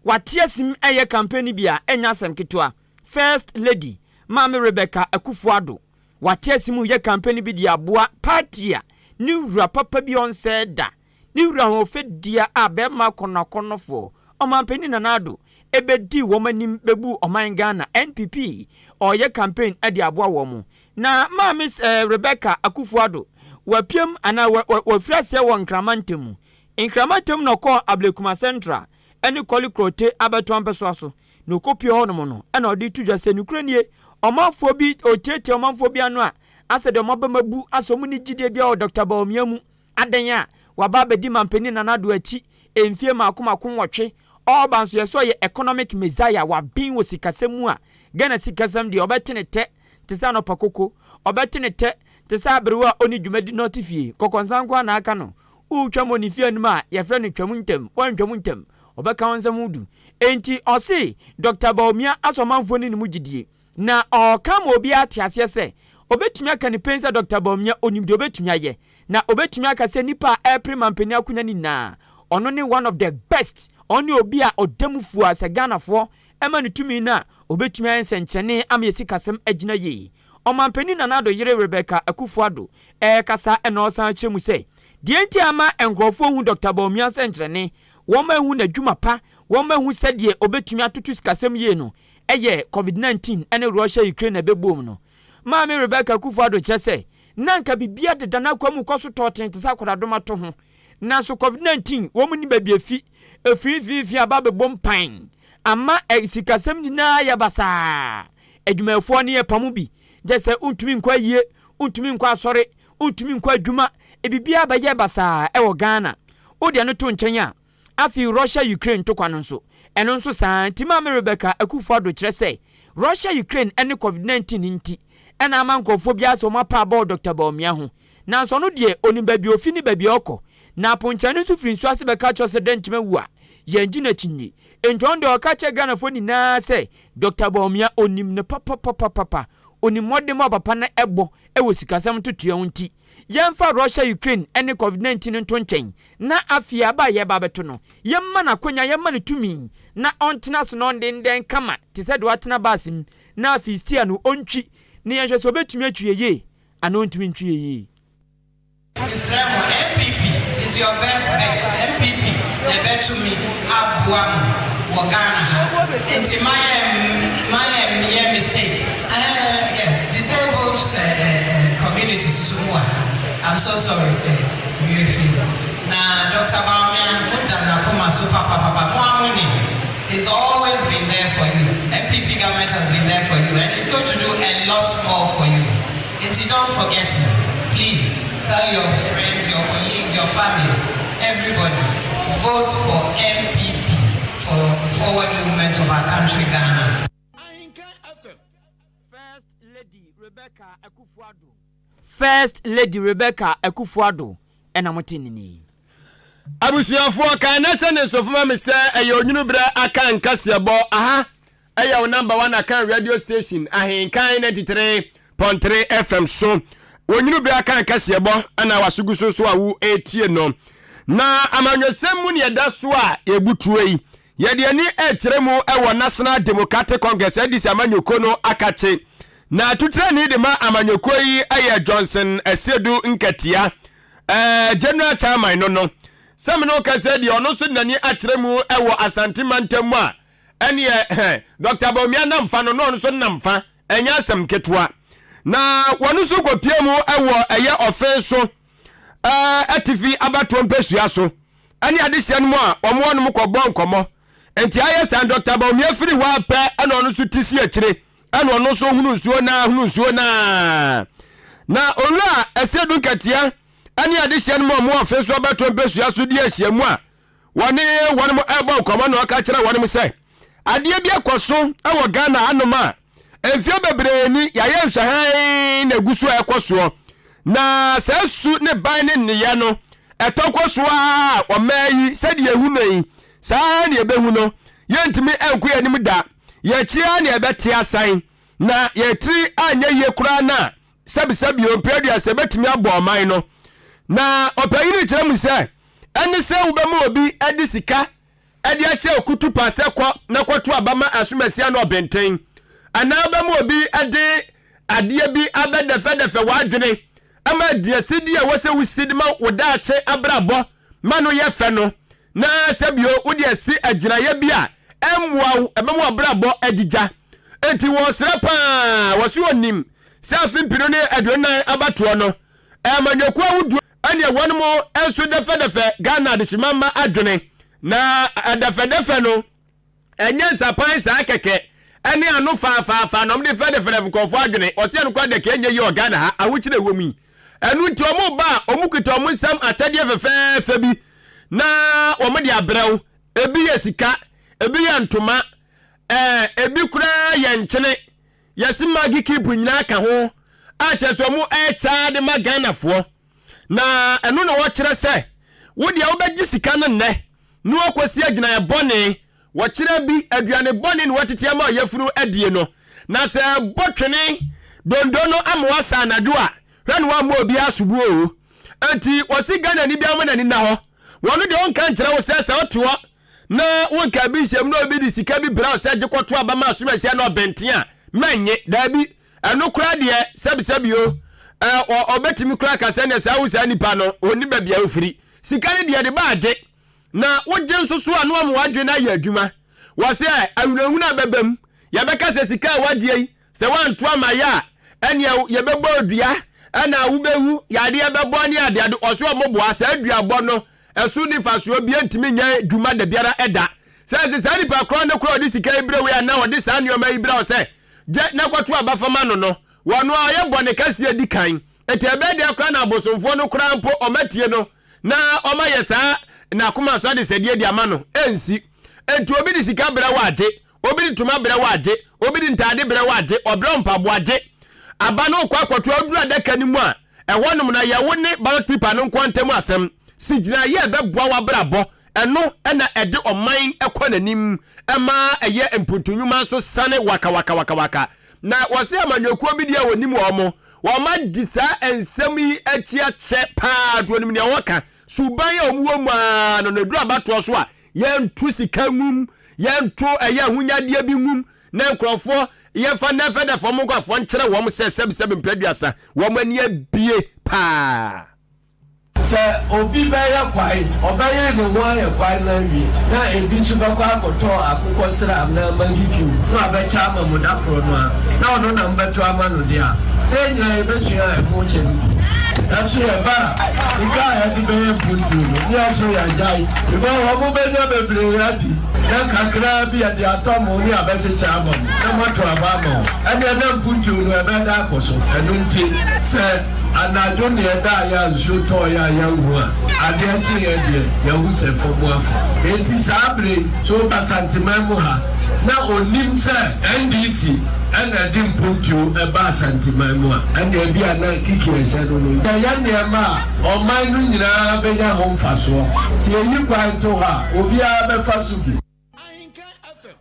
wate asim ɛyɛ campaign bi a ɛnyɛ asɛm ketewa. First Lady Maame Rebecca Akufo Addo wate asim yɛ campaign bi de aboa party a ne wura papa bi ɔnsɛ da, ne wura ahoɔfɛ a bɛrima akɔnɔakɔnɔfoɔ ɔmampanin Nana Addo ɛbɛdi wɔn anim bɛbu ɔman Ghana NPP. Ɔyɛ campaign de aboa wɔn mo. Na maame Rebecca Akufo Addo wapiam anaa wafiri aseɛ wɔ Nkrama ntam, Nkrama ntam na ɔkɔɔ Ablekuma Central ɛne Korle Klottey abɛtoa mpɛsoa so. Na ɔkɔpie hɔnom no, ɛna ɔde to dwa sɛ nokura nie, ɔmanfoɔ bi ɔtiatia ɔmanfoɔ bi ano a asɛ deɛ ɔmo abɛma bu asɛ ɔmo ne gyidie bi a wɔ Dr Bawumia mu. Adan a waba abɛdi mampanin Nana Addo akyi mfie mako mako 8, ɔreba nso yɛ sɛ ɔyɛ economic messiah, waben wɔ sikasɛm mu a Ghana sikasɛm deɛ, ɔbɛte ne tɛ te sɛ anɔpa koko, ɔbɛte ne tɛ te sɛ aberewa a ɔne dwumadi na ɔte fie kɔkɔnsa nko a na aka no. Wotwam wɔ ne fie anim a, yɛfrɛ no twam ntɛm, woantwam ntɛm. ɔbɛka wo nsɛm ho du. Enti ɔse Dɔkta Bawumia asɔ ɔmanfoɔ no ne mu gyidie. Na ɔreka ma obiara ate aseɛ sɛ, ɔbɛtumi aka no pen sɛ Dɔkta Bawumia ɔnim deɛ ɔbɛtumi ayɛ. Na ɔbɛtumi aka sɛ nnipa a ɛrepere mampanin akonya no nyinaa, ɔno ne one of the best, ɔno ne obi a ɔda mu fua sɛ Ghanafoɔ ma no tumi no a, ɔbɛtumi ayɛ nsɛnkyerɛnne ama yɛn sikasɛm agyina yie. Ɔmanpanin Nana Addo yere Rebecca Akufo-Addo rekasa na ɔresan akyerɛ mu sɛ, deɛ nti a ama nkurɔfoɔ hu Dɔkta Bawumia nsɛnkyerɛnne, wɔahu n'adwuma pa, wɔahu sɛdeɛ ɔbɛtumi atoto sikasɛm yie no, yɛ Covid 19 ne Russia Ukraine a ɛbɛboom no. Maame Rebecca Akufo-Addo kyerɛ sɛ, na anka biribiara deda n'akoa mu kɔ so tɔɔten te sɛ akwadaa to ho. Nanso Covid 19, wɔn nni baabi efi, efiri mfimfini aba abɛbom pan, ama sikasɛm nyinaa ayɛ basaa. Adwumayɛfoɔ no yɛpamo bi, kyerɛ sɛ wontumi nkɔ ayie, wontumi nkɔ asɔre, wontumi nkɔ adwuma, biribiara bɛyɛ basaa wɔ Ghana. Wode ɛno to nkyɛn a, Afei Russia-Ukraine ntokwa no nso, ɛno nso saa ara. Nti Maame Rebecca Akufo-Addo kyerɛ sɛ Russia-Ukraine ne Covid 19 nti na ama nkurɔfoɔ biara sɛ wɔapa aba wɔ Dɔkta Bawumia ho. Nanso ɔno deɛ ɔnim baabi a ɔfi ne baabi a ɔkɔ. Na aponkyerɛne nso firi nsuo ase bɛka kyerɛ wo sɛ dɛn nti mawu a, yɛngye no akyinnye. Nti ɔno deɛ ɔka kyerɛ Ghanafoɔ nyinaa sɛ Dɔkta Bawumia ɔnim no papapapapa. Ɔnim mmɔdemmɔ a papa no bɔ wɔ sikasɛm ntotoeɛ ho nti Yɛmfa Russia, Ukraine ne Covid 19 nto nkyɛn, na afei aba a yɛreba abɛto no, yɛmma no akwanya, yɛmma no tumi na ɔntena ase na ɔndendɛn kama te sɛ deɛ watena bus mu, na afei steer no ɔntwi, na yɛnhwɛ sɛ ɔbɛtumi atwi yɛ yie anaa ɔntumi ntwi yɛ yie. Mesrɛ mo, NPP is your best bet, NPP na ɛbɛtumi aboa mo wɔ Ghana ha, nti ma yɛn ma yɛn nyɛ mistake. Eh yes, disabled eh eh community soso mo wɔ ha, I'm so sorry sɛ me werɛ fii mo. Na Doctor Bawumia, mo da n'akoma so papapapa, mo ara mo nim, he's always been there for you, NPP government has been there for you and he's going to do a lot more for you, nti don't forget him, please tell your friends, your colleagues, your families, everybody, vote for NPP for forward movement of our country Ghana. First Lady Rebecca Akufo-Addo. First Lady Rebecca Akufo-Addo na mote ne nne yi. Abusuafoɔ, kan na hyɛ ne nsofo ma me sɛ ɛyɛ onwunu berɛ aka nkaseɛbɔ aha ɛyɛ wo number one akan radio station ahenkan 93.3 FM so onwunu berɛ aka nkaseɛbɔ ɛna wasogu so so a wo ɛretie no na amanyɔsɛm mu ne ɛda so a yɛbutuo yi Yɛde ani rekyerɛ mu wɔ National Democratic Congress, NDC, amanyɔkuo no akakye. Na tutrani de ma amanyɔkuo yi yɛ Johnson Asiedu Nkatia, eh, General Chairman no no. Sɛ me ne wo kasa deɛ ɔno nso de n'ani akyerɛ mu wɔ Asante mantam mu a, ɛneɛ Dr. Bawumia nam fa no na ɔno nso nam fa, ɛnyɛ asɛm ketewa. Na wɔn nso kɔpie mu wɔ ɛyɛ ɔfe so atifi abatoɔ mpasua so ne adehyeɛ no mu a wɔn wɔ nom kɔbɔ nkɔmmɔ. Nti ayɛ saa Dɔkta Bawumia firi hɔ a pɛ ɛna ɔno nso ti si akyire ɛna ɔno nso hunu nsuo naa hunu nsuo naa. Na owura Asiedu Nkatia ne adehyeɛ no mu a wɔn wɔ afe so abatoɔ mpasua so di ahyiamu a wɔne wɔn rebɔ nkɔmmɔ na ɔka kyerɛ wɔn sɛ adeɛ bi akɔ so wɔ Ghana hanom a mfeɛ bebree ni yɛayɛ nhwɛhan na ɛgu so a ɛkɔ soɔ na saa su ne ban ne nneyɛ no ɛtɔ kɔ so a ɔmaa yi sɛdeɛ ɛhu no yi saa na ɛbɛhu no yɛntumi nkɔ yɛn anim da yɛkyi ara na yɛbɛte asan na yɛtiri anyɛ yie koraa no a sɛbisɛbi o mpɛ aduasa ɛbɛtumi abɔ ɔman no na ɔpanyin kyerɛ mu sɛ Ɛne sɛ wobɛma obi de sika de ahyɛ okutupa sɛ kɔ na kɔto aba ma asomasi ano ɔbenten, anaa wobɛma obi de adeɛ bi abɛdɛfɛdɛfɛ w'adwene ama aduasidi a ɛwɔ sɛ wosi de ma wo daakye abrabɔ ma no yɛ fɛ no, na sɛ bio wode asi agyinaeɛ bi a ɛmmoa wo, ɛbɛma w'abrabɔ agyigya. Enti wɔsrɛ paa, wɔse wɔnim sɛ afe mpenu ne aduonan abatoɔ no, amanyɔkuo ahodoɔ Ɛneɛ wɔnom nso dɛfɛdɛfɛ Ghana adehyema mma adwene, na dɛfɛdɛfɛ no ɛnyɛ nsapan saa kɛkɛ ɛne ano faafaafa na wɔde fɛdɛfɛdɛfɛ nkurɔfoɔ adwene. Ɔse ɛno koraa deɛ ka ɛnyɛ yie wɔ Ghana ha, ahokyere ɛwɔ mu yi. Ɛno nti wɔn ba a wɔn kita wɔn nsam akyɛdeɛ fɛfɛɛfɛ bi na wɔn de abrɛ wo. Ebi yɛ sika, ebi yɛ ntoma, ɛɛ ebi koraa yɛ nkyene. Yɛse Maggi cube nyinaa ka ho a kyerɛ sɛ ɔmo ɛɛkyaa de ma Ghanafoɔ. Na ɛno na wɔkyerɛ sɛ wo deɛ wobɛgye sika no nnɛ na wɔkɔsi agyinaeɛ bɔne. Wɔkyerɛ bi aduane bɔne na wɔatete ama ɔyafunu adie no. Na sɛ ɛbɔ twene dondo no ama wasa anadwo a, hwɛ na wammɔ obiara sobo oo. Enti wɔse Ghanani biara mma n'ani nna hɔ. Wɔno deɛ ɔnka nkyerɛ wo sɛ sɛ wote hɔ na wonka bi nhyɛm na obi de sika bi brɛ wo sɛ gye kɔto aba ma asomasia na ɔbɛnten a, mɛnnye. Daabi. Ɛno koraa deɛ sɛbisɛbi o, ɛ, ɔbɛtumi koraa ka sɛ neɛ saa wo saa nipa no, ɔnnim baabi a wofiri. Sika no deɛ de ba agye. Na wogye nso so a na wɔama w'adwene ayɛ adwuma. Wɔ sɛ ahunahuna bɛba mu, yɛbɛka sɛ sika a woagyeɛ yi, sɛ woanto ama yɛ a, ɛneɛ yɛbɛbɔ dua, ɛna wobɛwu, yadeɛ bɛbɔ ne adeade. Ɔse ɔmo boa, saa duabɔ no, ɛso nni mfasoɔ bia, ntumi nyɛ dwuma dabiara da. Sɛ ɛsɛ saa nipa korɔ no korɔ ɔde sika yi brɛ wo yi anaa ɔde saa nneɛma yi brɛ wo sɛ gye na kɔto aba fa ma no no, wɔno a ɔyɛ bɔne kɛseɛ di kan. Enti ɛbɛyɛ dɛn koraa na abosomfoɔ no koraa mpo ɔmatie no na ɔma yɛ saa n'akoma so adesɛdeɛ de ama no? Ɛnsi. Enti obi de sika brɛ wo a, gye. Obi de ntoma brɛ wo a, gye. Obi de ntaade brɛ wo a, gye. Ɔbrɛ wo mpaboa, gye. Aba no wokɔ akɔto a, woduru adaka no mu a, ɛhɔnom no yɛ wo ne ballot paper no nko ara ntam asɛm. Si gyinaeɛ a ɛbɛboa w'abrabɔ. Ɛno na ɛde ɔman kɔ n'anim, ɛma ɛyɛ mpuntu nnwuma nso sane wakawakawakawaka. Na wɔse amanyɔkuo bi deɛ wɔnim wɔn, wɔadi saa nsɛm yi akyi akyɛ paa nti wɔnim nea wɔka. Suban a wɔwɔ mu ara no, na ɛduru abatoɔ so a, yɛnto sika ngum, yɛnto ɛyɛ ahonyadeɛ bi ngum, na nkurɔfoɔ yɛmfa nnɛɛfɛdɛfɛ wɔn nkurɔfoɔ nkyerɛ wɔn sɛ sɛbisɛbi mpɛ aduasa, wɔn ani abue paa. Sɛ obi bɛyɛ kwae, ɔbɛyere ne ho ayɛ kwae no awie, na ebi nso bɛkɔ akɔtɔ akokɔsrɛ anaa mankikiw na wabɛkyɛ ama mo da koro no ara, na ɔno na mobɛtɔ ama no de a, sɛ yɛn nyinaa yɛbɛsua ɛmo kyɛ no bi. Nanso yɛba a, sika a yɛde bɛyɛ mpuntuo no, ne yɛn nso yɛagyae, because wɔn bɛnya bebree adi, na kakraa bi yɛde atɔ mo ne yɛabɛkyekyɛ ama mo, na moato aba ama wɔn. Ɛnneɛ na mpuntuo no ɛbɛda akɔ so. Ɛno nti, sɛ. Anadwo na yɛdaeɛ a nsuo tɔeɛ a yɛanhu a, adeɛ kyeeɛ deɛ, yɛahu sɛ fam afa. Enti saa berɛ yi, sɛ woba Asanteman mu ha na ɔnnim sɛ NDC na ɛde mpontuo ba Asanteman mu a, ɛnneɛ ebia na kiki a ɛhyɛ no no. Yɛyɛ nneɛma a ɔman no nyinaa bɛnya ho mfasoɔ. Sɛ yɛyi kwan to hɔ a, obiara bɛfa so bi.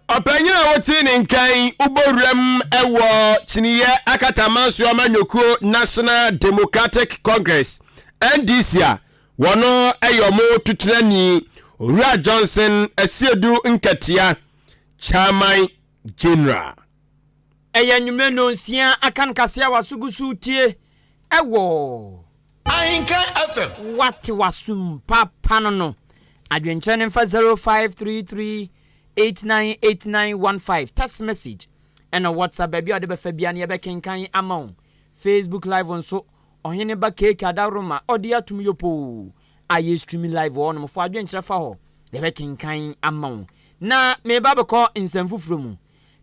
Ɔpanyin a wotee ne nka yi wobɔ wuram wɔ Kyiniiɛ Akatamanso Amanyɔkuo National Democratic Congress, NDC, a wɔno yɛ ɔmo tutenani Owura Johnson Asiedu Nkatia, Chairman General. Ɛyɛ anwummerɛ nnɔnsia aka no kaseɛ a w'aso gu so retie wɔ. Ahenkan FM. Wate w'asom papa no no. Adwenkyerɛ no mfa 0533898915 text message ɛna WhatsApp baabi a wode bɛfa biara no yɛbɛkenkan ama wo. Facebook live nso Ɔhene ba Cake Adaworoma ɔde atom yopoo a yɛ streaming live wɔ hɔnom. Fa adwenkyerɛ fa hɔ yɛbɛkenkan ama wo. Na meba abɛkɔ nsɛm foforɔ mu.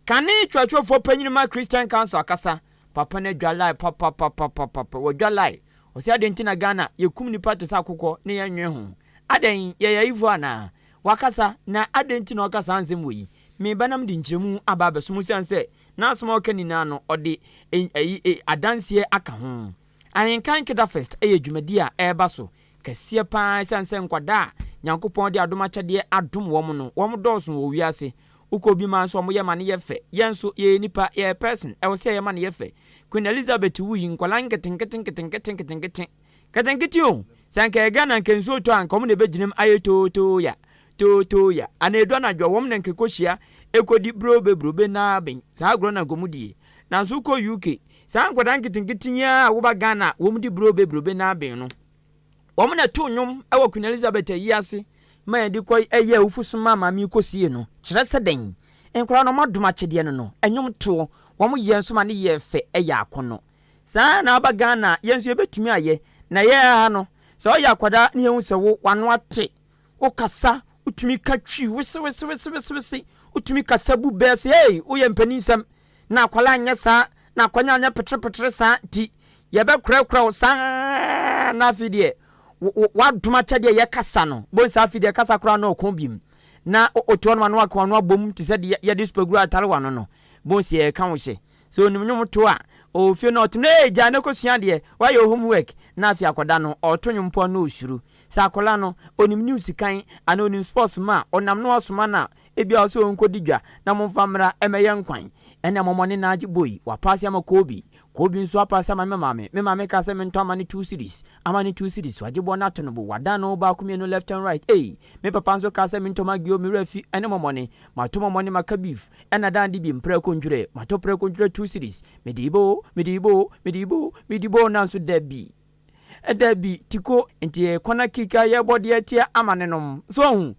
Kane twerɛtwerɛfoɔ panyin ma Christian Council akasa. Papa no adwa lie papapapapapa. Wadwa lie. Ɔse adɛn nti na Ghana yɛkum nipa te sɛ akokɔ ne yɛnnwen ho. Adɛn yɛyɛ ayifoɔ anaa? Wakasa na adɛn nti na ɔka saa nsɛm wei? Meba na mede nkyerɛmu aba abɛsom osiane sɛ n'asɛm a ɔka nyinaa no ɔde ayi adanseɛ aka ho. Ahenkan Kedafest yɛ dwumadie a ɛreba so kɛseɛ pa ara ɛsiane sɛ nkwadaa a Nyankopɔn de adom akyɛdeɛ adom wɔn no wɔn dɔɔso wɔ wiase. Wokɔ obi man so a wɔyɛ ma no yɛ fɛ. Yɛn nso yɛyɛ nnipa, yɛyɛ person, ɛwɔ sɛ yɛyɛ ma no yɛ fɛ. Queen Elizabeth wui, nkwadaa nketenkete nketenkete nketenkete nketenkete o! Sɛ anka ɛyɛ Ghana anka nsuo tɔ a anka wɔn na ɛbɛgyina mu ayɛ tootooya tootooya. Anaa ɛdu anadwo a wɔn na anka ɛkɔhyia ɛkɔdi brobe brobe naaben. Saa agorɔ no anka wɔn die. Nanso wokɔ UK, saa nkwadaa nketenkete yi ara a woba Ghana a wɔn di brobe brobe naaben no, Wɔn na ɛtoo nnwom wɔ Queen Elizabeth ayi ase ma yɛde kɔ ɛyɛ awufo som maa maame yi kɔsie no. Kyerɛ sɛ dɛn? Nkwadaa no wɔadom akyɛdeɛ no no, nnwom toɔ, wɔn yɛ nso ma no yɛ fɛ, ɛyɛ akɔnnɔ. Saa ara na aba Ghana a, yɛn nso yɛbɛtumi ayɛ. Na yɛn ha no, sɛ woyɛ akwadaa na yɛhu sɛ wo, w'ano ate, wokasa, wotumi ka twi wesewesewesewese, wotumi kasa bu bɛɛ sɛ, hey, woyɛ mpaninsɛm. Na akwadaa nyɛ saa, na akwadaa nyɛ peterepetere saa nti, yɛbɛkorakora wo saa na afei deɛ wadom akyɛdeɛ yɛ kasa no bon saa afei deɛ kasa koraa na ɔko bim na otu ɔno ano aka ɔno abom te sɛ deɛ yɛde supaguru atare wano no bon sɛ yɛka wo hyɛ sɛ onim nwom to a Ɔwɔ fie no ɔto no ee gyae na kɔsua adeɛ, woayɛ wo homework na afei akwadaa no ɔreto nnwom mpo a na ɔsuro. Sɛ akwadaa no ɔnim news kan anaa ɔnim sports mu a, ɔnam na wasoma no a, ebia ɔsɛ ɔnkɔdi dwa na momfa mmra mmɛyɛ nkwan. Ɛnna mɔmɔne no agye boi, wapaase ama Kobe. Kobe nso apaase ama me maame. Me maame kaa sɛ mentɔ ama no 2 cedis. Ama no 2 cedis, wagye bɔ no ato no bo, wadan no baako mmienu left and right. Ei, me papa nso kaa sɛ mentɔ Maggi o, me werɛ afi, ɛne mɔmɔne. Mato mɔmɔne maka beef, ɛna dan de bi mprako ntwerɛ. Mato prako ntwerɛ 2 cedis. Mede bo, mede bo, mede bo, mede bo nanso dabi. Dabi, tiko, nti corner kick a yɛbɔ deɛ tia ama ne nom. So ɔhu,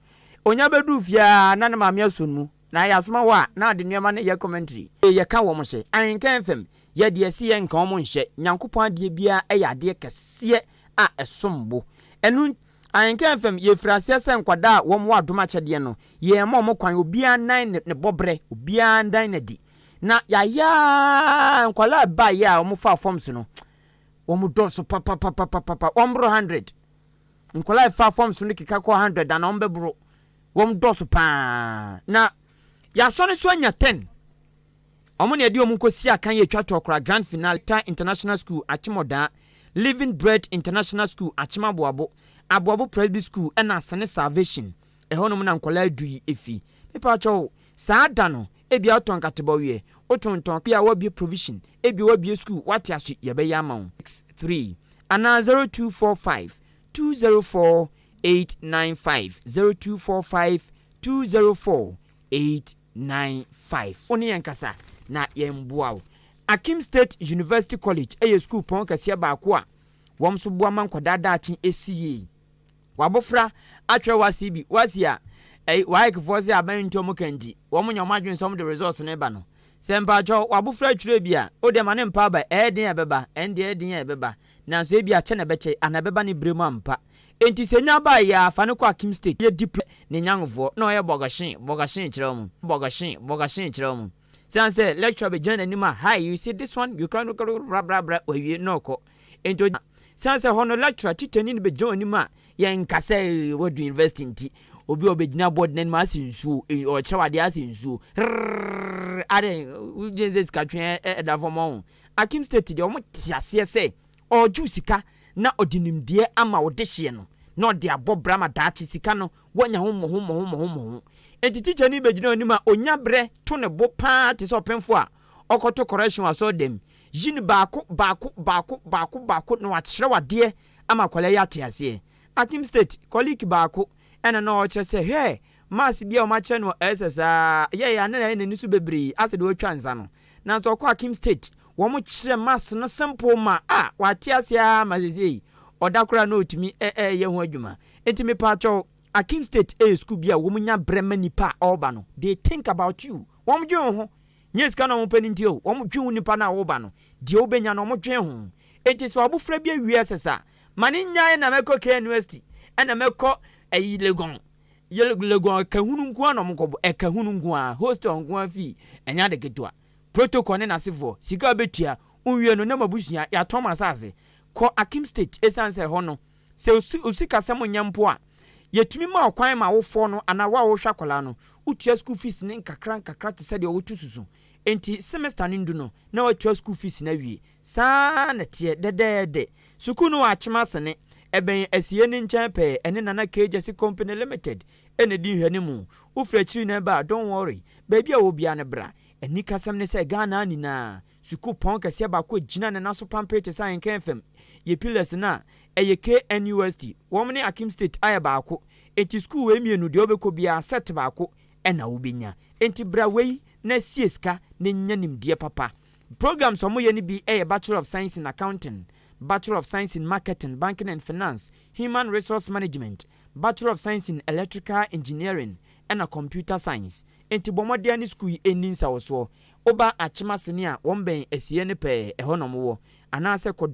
onya bɛduru fie a na ne maame aso no mu. Na yɛasoma wɔ a na ade nneɛma no yɛ commentary. Yɛka wɔn hyɛ. Ahenka FM, yɛ deɛ ɛsi yɛ nka wɔn nhyɛ. Nyankopɔn adeɛ biara yɛ adeɛ kɛseɛ a ɛsom bo. Ɛno Ahenka FM, yɛfiri aseɛ sɛ nkwadaa a wɔn wɔ adom akyɛdeɛ no, yɛn ma wɔn kwan, obiara nan ne bɔberɛ, obiara nan n'adi. Na yɛayɛ nkwadaa baeɛ a wɔn fa forms no, wɔn dɔɔso papapapapapa, wɔn boro 100. Nkwadaa fa forms no keka kɔ 100 ana wɔn bɛboro. Wɔn dɔɔso paa. Na yɛasɔre so anya 10. Wɔn na yɛde wɔn nkɔsi akan yɛ atwa toɔ koraa grand finale ta International School Akyemɔdaa, Living Bread International School Akyem Aboabo, Aboabo Presby School ɛna Asene Salvation. Ɛhɔnom na nkwadaa 10 yi efi. Mepa kyɛw, saa da no ebia wotɔn nkatebɔweɛ, wotontɔn bi a wabie provision, ebi wabie school, wate aso yɛbɛyɛ ama wo. 3 anaa 0245 204 895, 0245 204 895. Wo ne yɛn kasa na yɛn boa wo. Akim State University College ɛyɛ school pɔn kɛseɛ baako a wɔn nso boa ma nkwadaa daakye esi yie. Wabɔfra atwerɛ WASSCE bi, WASSCE a ɛyi WAECfoɔ sɛ aban nti wɔn ka nti wɔn nyɛ wɔn adwene sɛ wɔn de results ne ba no. Sɛ mpatsɔ wabɔfra atwerɛ bi a, o deɛ ma ne mpa aba, ɛyɛ den a ɛbɛba, ɛn deɛ ɛyɛ den a ɛbɛba, nanso ebi akyɛ na ɛbɛkyɛ ana ɛbɛba ne bere mu ampa. Enti sɛ nya ba yɛ afa no kɔ Akim State yɛ diplo ne nyangofoɔ na ɔyɛ bɔgɔhyen bɔgɔhyen kyerɛ wɔn, bɔgɔhyen bɔgɔhyen kyerɛ wɔn. Siane sɛ lecturer bɛgyina n'anim a, "Hi, you see this one, you can bra bra bra," wawie na ɔkɔ. Enti siane sɛ hɔ no lecturer tikyani no bɛgyina w'anim a, yɛnka sɛ wadu university nti obi a ɔbɛgyina board n'anim asɛ nsuo ɔkyerɛ wadeɛ asɛ nsuo rrrr ade wogye sɛ sika twe ɛda fam. Ɔho Akim State deɛ, ɔmo te aseɛ sɛ ɔregye sika na ɔde nimdeɛ ama wo de hyeɛ no na ɔde abɔ bra ma daakye sika no woanya ho mmɔho mmɔho mmɔho mmɔho. Enti tikyani bɛgyina anim a, onya berɛ to ne bo paa te sɛ ɔpemfo a ɔkɔto correction wɔ asɔre dɛm yi no baako baako baako baako baako na wakyerɛ wadeɛ ama akwadaa yi ate aseɛ. Akim State colleague baako ɛna na ɔkyerɛ sɛ, hwɛ, maths bi a wɔakyerɛ no ɛsɛ saa yɛyɛ ana yɛ n'ani so bebree asɛ deɛ wɔatwa nsa no, nanso ɔkɔ Akim State, wɔn kyerɛ maths no simple ma a wate aseɛ ama sɛsɛ ɔda koraa na ɔtumi ɛɛyɛ ho adwuma. Nti mepaakyɛw, Akim State ɛyɛ school bi a wɔn nya brɛ ma nipa a ɔreba no. They think about you. Wɔn dwen wo ho, nyɛ sika na wɔn pɛ ne nti o, wɔn dwen wo nipa no a wɔreba no deɛ wobɛnya no, wɔn dwen ho. Nti sɛ abofra bi awie ɛsɛ sa ma ne nyae na mɛkɔ KNUST ɛna mɛkɔ ɛyi Legon yɛ Legon ɛka hunu nko ara na wɔn kɔbɔ ɛka hunu nko ara, hostel nko ara fii ɛnyɛ ade ketewa, protocol ne n'asefoɔ sika a bɛtua nwie no na mo abusua yɛatɔn mo asase. Kɔ Akim State, ɛsiane sɛ ɛhɔ no sɛ osikasɛm nyɛ mpo a, yɛtumi ma ɔkwan ma awofoɔ no anaa wo a wohwɛ akwadaa no wotua school fees ne nkakra nkakra te sɛ deɛ wotu susu. Enti semester no ndu no na watua school fees no awie. Saa na teɛ dɛdɛɛdɛ. Sukuu no wɔ Akyem Asene, ɛbɛn asie ne nkyɛn pɛɛ. Ɛne Nana Kegyasi Company Limited ɛna di nhwɛ ne mu. Wofiri akyiri na ɛba a, don't worry, baabi a wɔ biara no bra. Anikasɛm ne sɛ Ghana nyinaa sukuu pɔn kɛseɛ baako gyina ne nan so pampee te sɛ Ahenkan FM yɛ pillars no a ɛyɛ KNUST. Wɔn ne Akim State ayɛ baako, enti sukuu wei mmienu deɛ wobɛkɔ biara set baako ɛna wobɛnya. Enti bra wei na sie sika na nya nimdeɛ papa. Programs a wɔyɛ no bi yɛ Bachelor of Science in Accounting, Bachelor of Science in Marketing, Banking and Finance, Human Resource Management, Bachelor of Science in Electrical Engineering ɛna Computer Science. Enti bɔ mmɔden ne sukuu yi ɛnni nsawɔsoɔ. Woba Akyem Asene a, wɔn bɛn asie no pɛɛ, ɛhɔ na wɔwɔ. Anaasɛ kɔ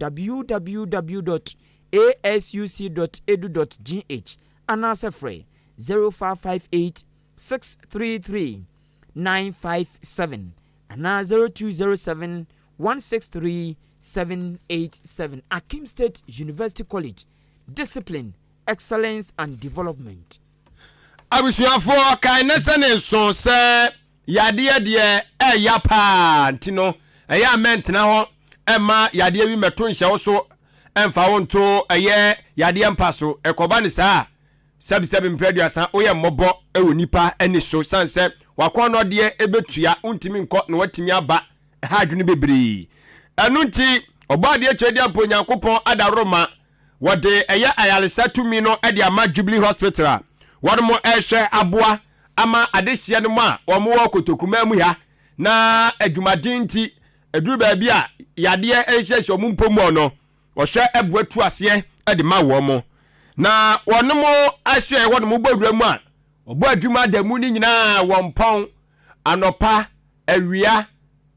www.asuc.edu.gh anaasɛ frɛ 0558 633 957 anaa 0207 163 787. Akim State University College, discipline, excellence and development. Abusuafoɔ, kae ne sɛ ne nso sɛ yadeɛ deɛ ɛya paa nti no ɛyɛ a mɛntena hɔ. Mma yadeɛ bi mmɛto nhyɛ wo so mfa wo nto ɛyɛ yadeɛ mpa so. Ɛkɔba no saa a, sɛbisɛbi mprɛ aduasa woyɛ mmɔbɔ wɔ nnipa ani so sane sɛ w'akɔnnɔdeɛ bɛtua, wontumi nkɔ na woatumi aba. Ɛha adwene bebree. Ɛno nti, Ɔbɔadeɛ Tweaduampɔ Onyankopɔn adaworoma, wɔde ɛyɛ ayaresa tumi no de ama Jubilee Hospital a wɔnom rehwɛ aboa ama adehyeɛ nom a wɔn wɔ Kotokumaa mu ha na adwumaden nti ɛduru baabi a yadeɛ nhyehyɛ wɔn mpo mu no, wɔhwɛ boa tu aseɛ de ma wɔn. Na wɔnom asoɛe hɔ nom bɔ wura mu a, wɔbɔ adwuma da mu no nyinaa wɔmpɔn, anɔpa, awia,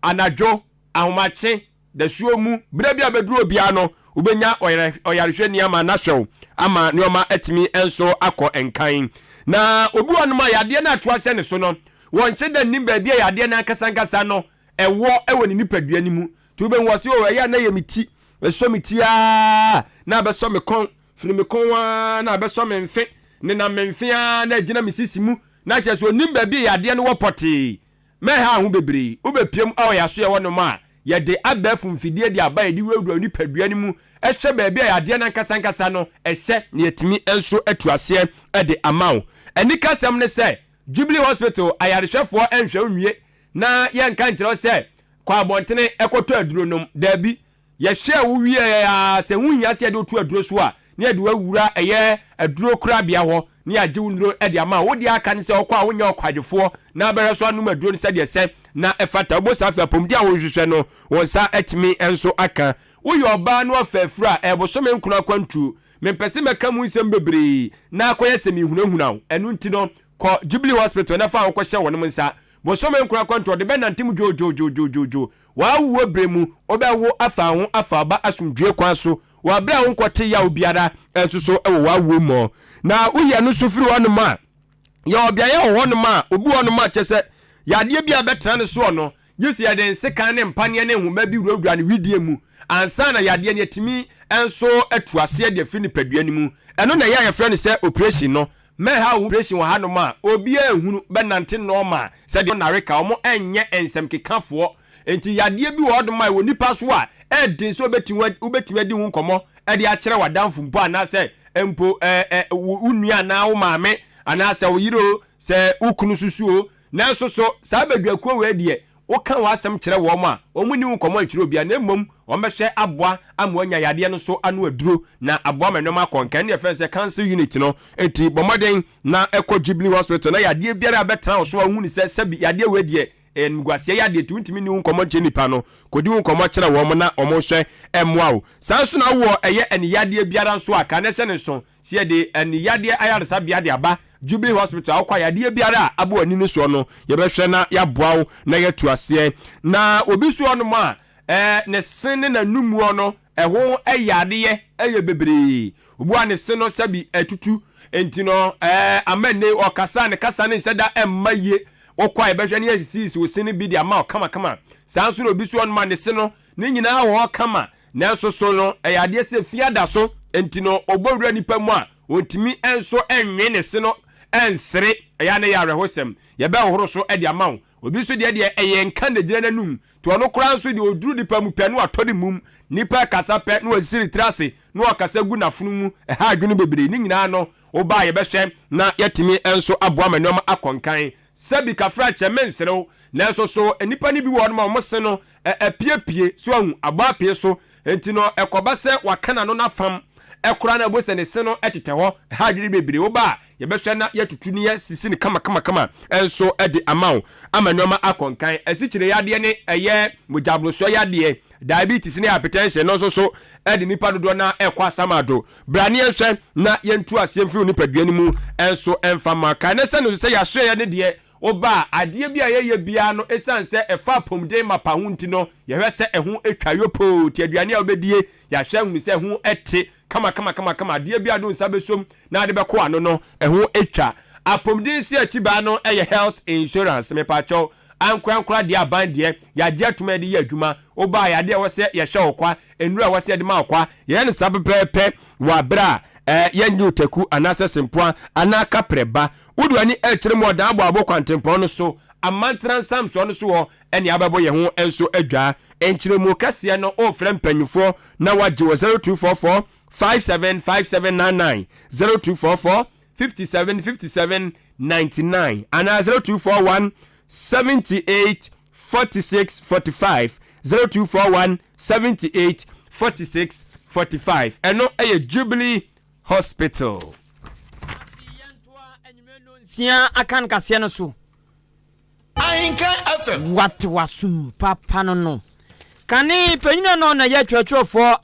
anadwo, ahomakye, dasuo mu, berɛ bi a bɛduru obiara no, wobɛnya ɔyarehwɛni ama no ahwɛ wo ama nneɛma atumi nso akɔ nkan. Na obi wɔ nom a yadeɛ no ato ahyɛ ne so no, wɔnhyɛ da nnim baabi a yadeɛ no ankasa ankasa no ɛwɔ wɔ ne nipadua no mu. Nti wobɛhu wɔ se, o ɛyɛ a na ɛyɛ me ti, ɛsɔ me ti ara na abɛsɔ me kɔn, firi me kɔn ara na abɛsɔ me mfe, nenam me mfe ara na agyina me sisi mu, na kyerɛ sɛ ɔnim baabi a yadeɛ no wɔ pɔtee. Mɛha ho bebree. Wobɛpiam wɔ yɛn asoɛeɛ hɔnom a, yɛde abɛɛfo mfidie de aba a yɛde wurawura onipadua no mu hwɛ baabi a yadeɛ no ankasa ankasa no hyɛ na yɛatumi nso atu aseɛ de ama wo. Anikasɛm ne sɛ, Jubilee Hospital ayarehwɛfoɔ nhwɛ wo nwie na yɛnka nkyerɛ wo sɛ kɔ abɔntene kɔtɔ aduro nom. Daabi. Yɛhwɛɛ wo wieeɛ ara, sɛ ɛho hia sɛ yɛde wo to aduro so a, na yɛde wo awura ɛyɛ aduro korabea hɔ na yɛagye wo nnuro de ama wo. Wo deɛ aka ne sɛ wokɔ a wonyɛ ɔkwadwofoɔ na wobɛhwɛ so anom aduro no sɛdeɛ ɛsɛ na ɛfata. Wobɔ saa afei apɔmuden a worehwehwɛ no, wo nsa atumi nso aka. Woyɛ ɔbaa na woafa afuru a, ɛyɛ bosome nkron akwantuo. Mempɛ sɛ mɛka mu nsɛm bebree na akɔyɛ sɛ merehunahuna wo. Ɛno nti no, kɔ Jubilee Hospital na fa wo ho kɔhyɛ wɔnom nsa. Bosome nkron akwantuo, ɔde bɛnante mu dwoodwoodwoodwoodwoo. W'awoɔ berɛ mu, wobɛwo afa wo ho afa wo ba asomdwoeɛ kwan so wɔ berɛ a wonkɔte yaw biara nso so wɔ w'awoɔ mu. Na woyi ɛno nso firi hɔnom a, yɛwɔ beaeɛ wɔ hɔnom a obi wɔ hɔnom a kyerɛ sɛ yadeɛ bi a ɛbɛtena ne soɔ no, gye sɛ yɛde nsekan ne mpaneɛ ne nhoma bi wurawura ne wedeɛ mu ansa na yadeɛ no atumi nso atu aseɛ de afiri nipadua no mu. Ɛno na ɛyɛ a yɛfrɛ no sɛ operation no. Mɛha wo operation wɔ hanom a obiara nhunu bɛnante normal sɛdeɛ nareka wɔn nyɛ nsɛm kekafoɔ nti yadeɛ bi wɔ hɔnom a ɛwɔ nipa so a ɛden sɛ wobɛtumi adi ho nkɔmmɔ de akyerɛ w'adamfo mpo anaasɛ mpo wo nua anaa wo maame anaasɛ wo yere o sɛ wo kunu susu o nanso so saa badwakuo wei deɛ Woka w'asɛm kyerɛ wɔn a, wɔnni wo nkɔmmɔ nkyerɛ obiara, na mmom wɔbɛhwɛ aboa ama woanya yadeɛ no so ano aduro, na aboa ma nneɛma akɔ nkan. Ɛno na yɛfrɛ no sɛ Council Unit no. Enti bɔ mmɔden na kɔ Jubilee Hospital na yadeɛ biara a ɛbɛtena wo so a wohu no sɛ sɛbi yadeɛ wei deɛ ɛyɛ animguaseɛ yadeɛ nti wontumi nni wo nkɔmmɔ nkyerɛ nnipa no, kɔdi wo nkɔmmɔ kyerɛ wɔn na wɔnhwɛ mmoa wo. Saa nso na wowɔ ɛyɛ aniyadeɛ biara nso a, ka na hyɛ no nso Sɛ yɛde ani yadeɛ ayaresabea de aba Jubilee Hospital a, wokɔ a yadeɛ biara a abɔ w'ani no soɔ no, yɛbɛhwɛ na yɛaboa wo na yɛatu aseɛ. Na obi nso wɔ hɔnom a, ɛɛ ne se ne n'anumuo no, ɛho yadeɛ yɛ bebree. Obi wɔ hɔ a ne se no sɛbi atutu, nti no ɛɛ ama nnɛ yi ɔkasa a ne kasa no nhyɛ da mma yie. Wokɔ a yɛbɛhwɛ na yɛasisisisi wo se no bi de ama wo kamakama. Saa nso na obi nso wɔ hɔnom a ne se no, ne nyinaa wɔ hɔ kama. Nanso so no ɛyɛ adeɛ sɛ fi ada so nti no ɔbɔ wura nipa mu a ɔntumi nso nwe ne se no nsere, ɛyɛ a na ɛyɛ awerɛhosɛm. Yɛbɛhohoro so de ama wo. Obi nso deɛ deɛ ɛyɛ nka na ɛgyina n'anum nti ɔno koraa nso deɛ ɔduru nipa mu pɛ na watɔ ne mum. Nipa rekasa pɛ na wasisi ne tiri ase na ɔrekasa gu n'afono mu. Ɛha adwene bebree. Ne nyinaa no woba a yɛbɛhwɛ na yɛatumi nso aboa ma nneɛma akɔ nkan. Sɛbi kafra kyɛ mensere wo, nanso so nnipa no bi wɔ hɔnom a wɔn se no apiepie, so ahu, abɔ apee so, enti no ɛkɔba sɛ waka n'ano no afam koraa na wobɛhu sɛ ne se no tetɛ hɔ, ɛha adwene bebree, woba a yɛbɛhwɛ na yɛatutu ne yɛasisi no kamakamakama nso de ama wo ama nneɛma akɔ nkan. Asikyire yadeɛ ne ɛyɛ mogyaborosoɔ yadeɛ, diabetes ne hypertension no nso so de nnipa dodoɔ no ara rekɔ asamado. Bra ne yɛnhwɛ na yɛntu aseɛ mfiri wo nipadua no mu nso mfa mma. Kae na sɛ no nso sɛ yɛasoɛeɛ no deɛ, woba a, adeɛ bi a yɛyɛ biara no, ɛsiane sɛ ɛfa apɔmuden mapa ho nti no, yɛhwɛ sɛ ɛho twa yopoo. Nti aduane a wobɛdie, yɛahwɛ ahunu sɛ ɛho te kama kama kama kama. Adeɛ bi a wode wo nsa bɛsom na wode bɛkɔ ano no, ɛho twa. Apɔmuden nso akyibaa no yɛ health insurance. Mepakyɛw, ankorankora deɛ, aban deɛ, yɛagye atom a yɛde yɛ adwuma. Woba a, ɛyɛ adeɛ a ɛwɔ sɛ yɛhwɛ wo kwa, nnuru a ɛwɔ sɛ yɛde ma wo kwa. Yɛyɛ no saa pɛpɛɛpɛ wɔ abere a yɛnnye otaku anaasɛ sempoa anaa kaprɛ ba. Wode w'ani rekyerɛ mu wɔ Dan Aboabo kwantempɔn no so. Amantena nsamsoɔ no so hɔ ɛne abɛbɔ yɛn ho nso adwa. Nkyerɛmu kɛseɛ no, ɔrefrɛ mpanyinfoɔ na wagye wɔ 0244 575799, 0244 57 57 99 anaa 0241 78 46 45, 0241 78 46 45. Ɛno ɛyɛ Jubilee Hospital. Nsia aka no kaseɛ no so. Ahenka FM. Wate wasom papa no kane panyin no na yɛ twerɛtwerɛfoɔ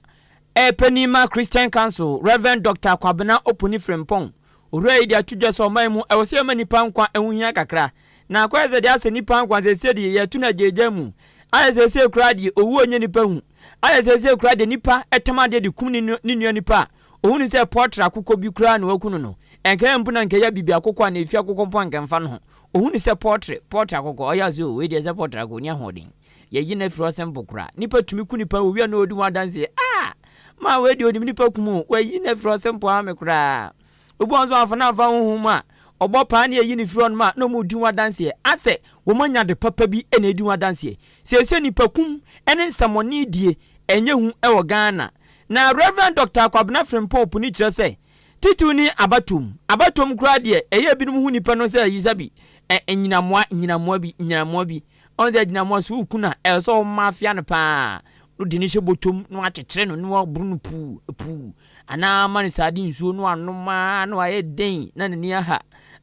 ɛpanin ma Christian Council, Reverend Dr Kwabena Opuni Frimpong. Owura yi de ato dwa sɛ ɔman mu ɛwɔ sɛ yɛma nipa nkwa ɛho hia kakra, na akɔyɛ sɛ deɛ asɛ nipa nkwa sɛsɛ deɛ yɛto no agyagya mu ayɛ sɛsɛ koraa deɛ owuo nyɛ nipa hu ayɛ sɛsɛ koraa deɛ nipa ɛtam adeɛ de kum ne nua nipa a ohunu sɛ pɔtra akokɔ bi koraa na waku no. Ɛnkɛyɛ mpo na nkɛyɛ bibi akokɔ a na efi akokɔ mpo ankɛmfa no ho. Ohunu sɛ pɔtre akokɔ ɔyɛ ase o, wei deɛ sɛ pɔtre akokɔ ni ahoɔden yɛyi no afiri ɔsɛm po koraa. Nipa tumi ku nipa owia na odi ho adanseɛ aa maa wei deɛ onim nipa kum o, wayi no afiri ɔsɛm po ame koraa. Obi wɔn nso afa n'afa honhom mu a ɔbɔ paa ne yɛyi no firi hɔnom a na ɔmo di ho adanseɛ asɛ wɔn anya de papa bi na edi ho adanseɛ. Siesie nipa kum ne nsɛmɔne die ɛnyɛ hu ɛwɔ Ghana. Na Reverend Dr Kwabena Frimpong Opuni kyerɛ sɛ titiw ne abatom abatom koraa deɛ ɛyɛ ebinom hu nipa no sɛ yisabi ɛ nyinamoa nyinamoa bi nyinamoa bi ɔn sɛ nyinamoa so woku na ɛwɔ sɛ ɔma afia no paa no de ne hyɛ bɔtɔm na wakyekyere no na waboro no puu puu anaa ama no saa de nsuo no anom a na wayɛ den na n'ani aha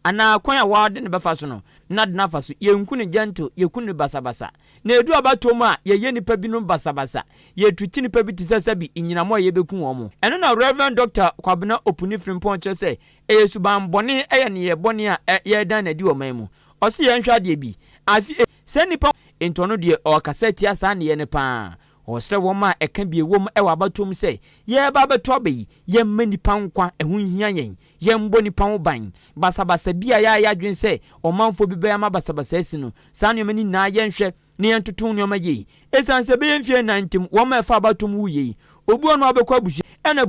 anaa kwan a wɔde ne bɛfa so no na de n'afa so. Yɛnku no gentle, yɛku no basabasa. Na edu abatoɔ mu a, yɛyɛ nipa binom basabasa, yɛtuti nipa bi te sɛ sɛbi nyinamoa a yɛbɛku wɔn mo. Ɛno na Reverend Dr Kwabena Opuni Frimpong kyerɛ sɛ ɛyɛ suban bɔne, ɛyɛ nneyɛɛ bɔne a yɛredan no adi wɔ man mu. Ɔse yɛnhwɛ adeɛ bi afe sɛ nipa nti ɔno deɛ ɔrekasa tia saa nneyɛɛ no paa. Ɔsrɛ wɔn a ɛka bi ɛwɔ mu ɛwɔ abatoɔ mu sɛ yɛreba abɛto aba yi, yɛmma nipa nkwa ɛho nhia yɛn, yɛmbɔ nipa ho ban. Basabasa bi a yɛayɛ adwene sɛ ɔmanfoɔ bi bɛyɛ ama basabasa asi no, saa nneɛma no nyinaa yɛnhwɛ na yɛntoto nneɛma yie, ɛsiane sɛ ɛbɛyɛ mfeɛ 4 ntam wɔn a ɛfa abatoɔ mu wuiɛ yi, obi wɔ no a wobɛkɔ abusua ɛna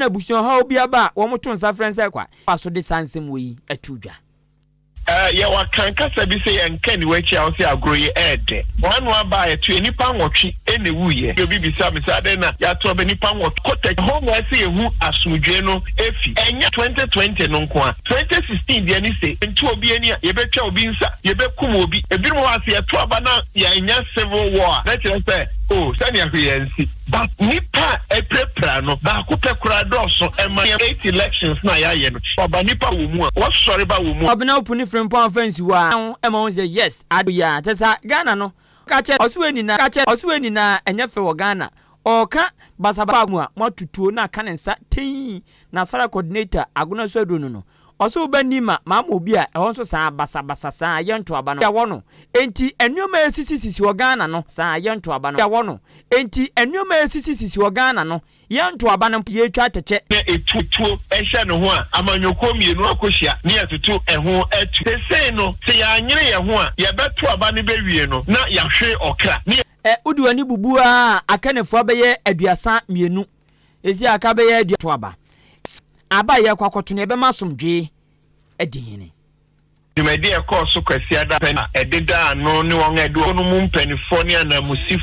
abusua ɔhaw bi aba a wɔn to nsa frɛ nsɛ kwa fa so de saa nsɛm wɔ yi ato dwa. Yɛwɔ kan kasa bi sɛ yɛnka ni w'akyi a wɔsɛ agorɔ yi ɛɛdɛ. Wɔn ano aba a yɛto yɛ nipa 8 ɛna ewuyɛ. Obi bisa mi sɛ adɛn na yɛato ɔbɛ nipa 8 kɔtɛ hɔ na ɛsɛ yɛhu asomdwe no efi. Ɛnyɛ 2020 no nko a, 2016 deɛ ne se ntu obi ani a yɛbɛtwa obi nsa, yɛbɛkum obi. Ebinom wɔ ase yɛto aba na yɛnya civil war a na kyerɛ sɛ o sɛnea hwee yɛn si. But nipa a ɛpirapira no baako pɛ koraa dɔɔso ɛma yɛn eight elections na yɛayɛ no ɔba nipa wɔ mu a wɔsɔre ba wɔ mu. Ɔbɛna Opuni Frimpong afa nsiwa a ɛma wɔn sɛ yes ade yi a kyɛ sa Ghana no ka kyɛ ɔso nyinaa ka kyɛ ɔso nyinaa ɛnyɛ fɛ wɔ Ghana. Ɔka basabasa mu a moatutuo na aka ne nsa tɛn na sara coordinator agona so aduro no ɔso woba nima maama obi a ɛhɔ nso saa basabasa saa yɛnto aba no yɛwɔ no. Enti nneɛma a esisisisi wɔ Ghana no saa yɛnto aba no yɛwɔ no. Enti nneɛma a esisisisi wɔ Ghana no yɛnto aba no yɛtwa atɛkyɛ. Na etuo ɛhyɛ ne ho a amanyɔkuo mmienu akɔhyia ne yɛtoto ɛho atu sesei no sɛ yɛanyere yɛn ho a yɛbɛto aba no bɛwie no na yɛahwere ɔkra ne. Ɛ wode w'ani bubu a akɛnefoɔ bɛyɛ 32 esi aka bɛyɛ aduato aba yɛ kɔ akɔto no yɛbɛma asomdwee adi hene. Dwumadi a ɛkɔɔ so Kwasiada pɛ a ɛdeda ano ne wɔn a ɛde wɔn mu mpanimfoɔ ne ananmusifo.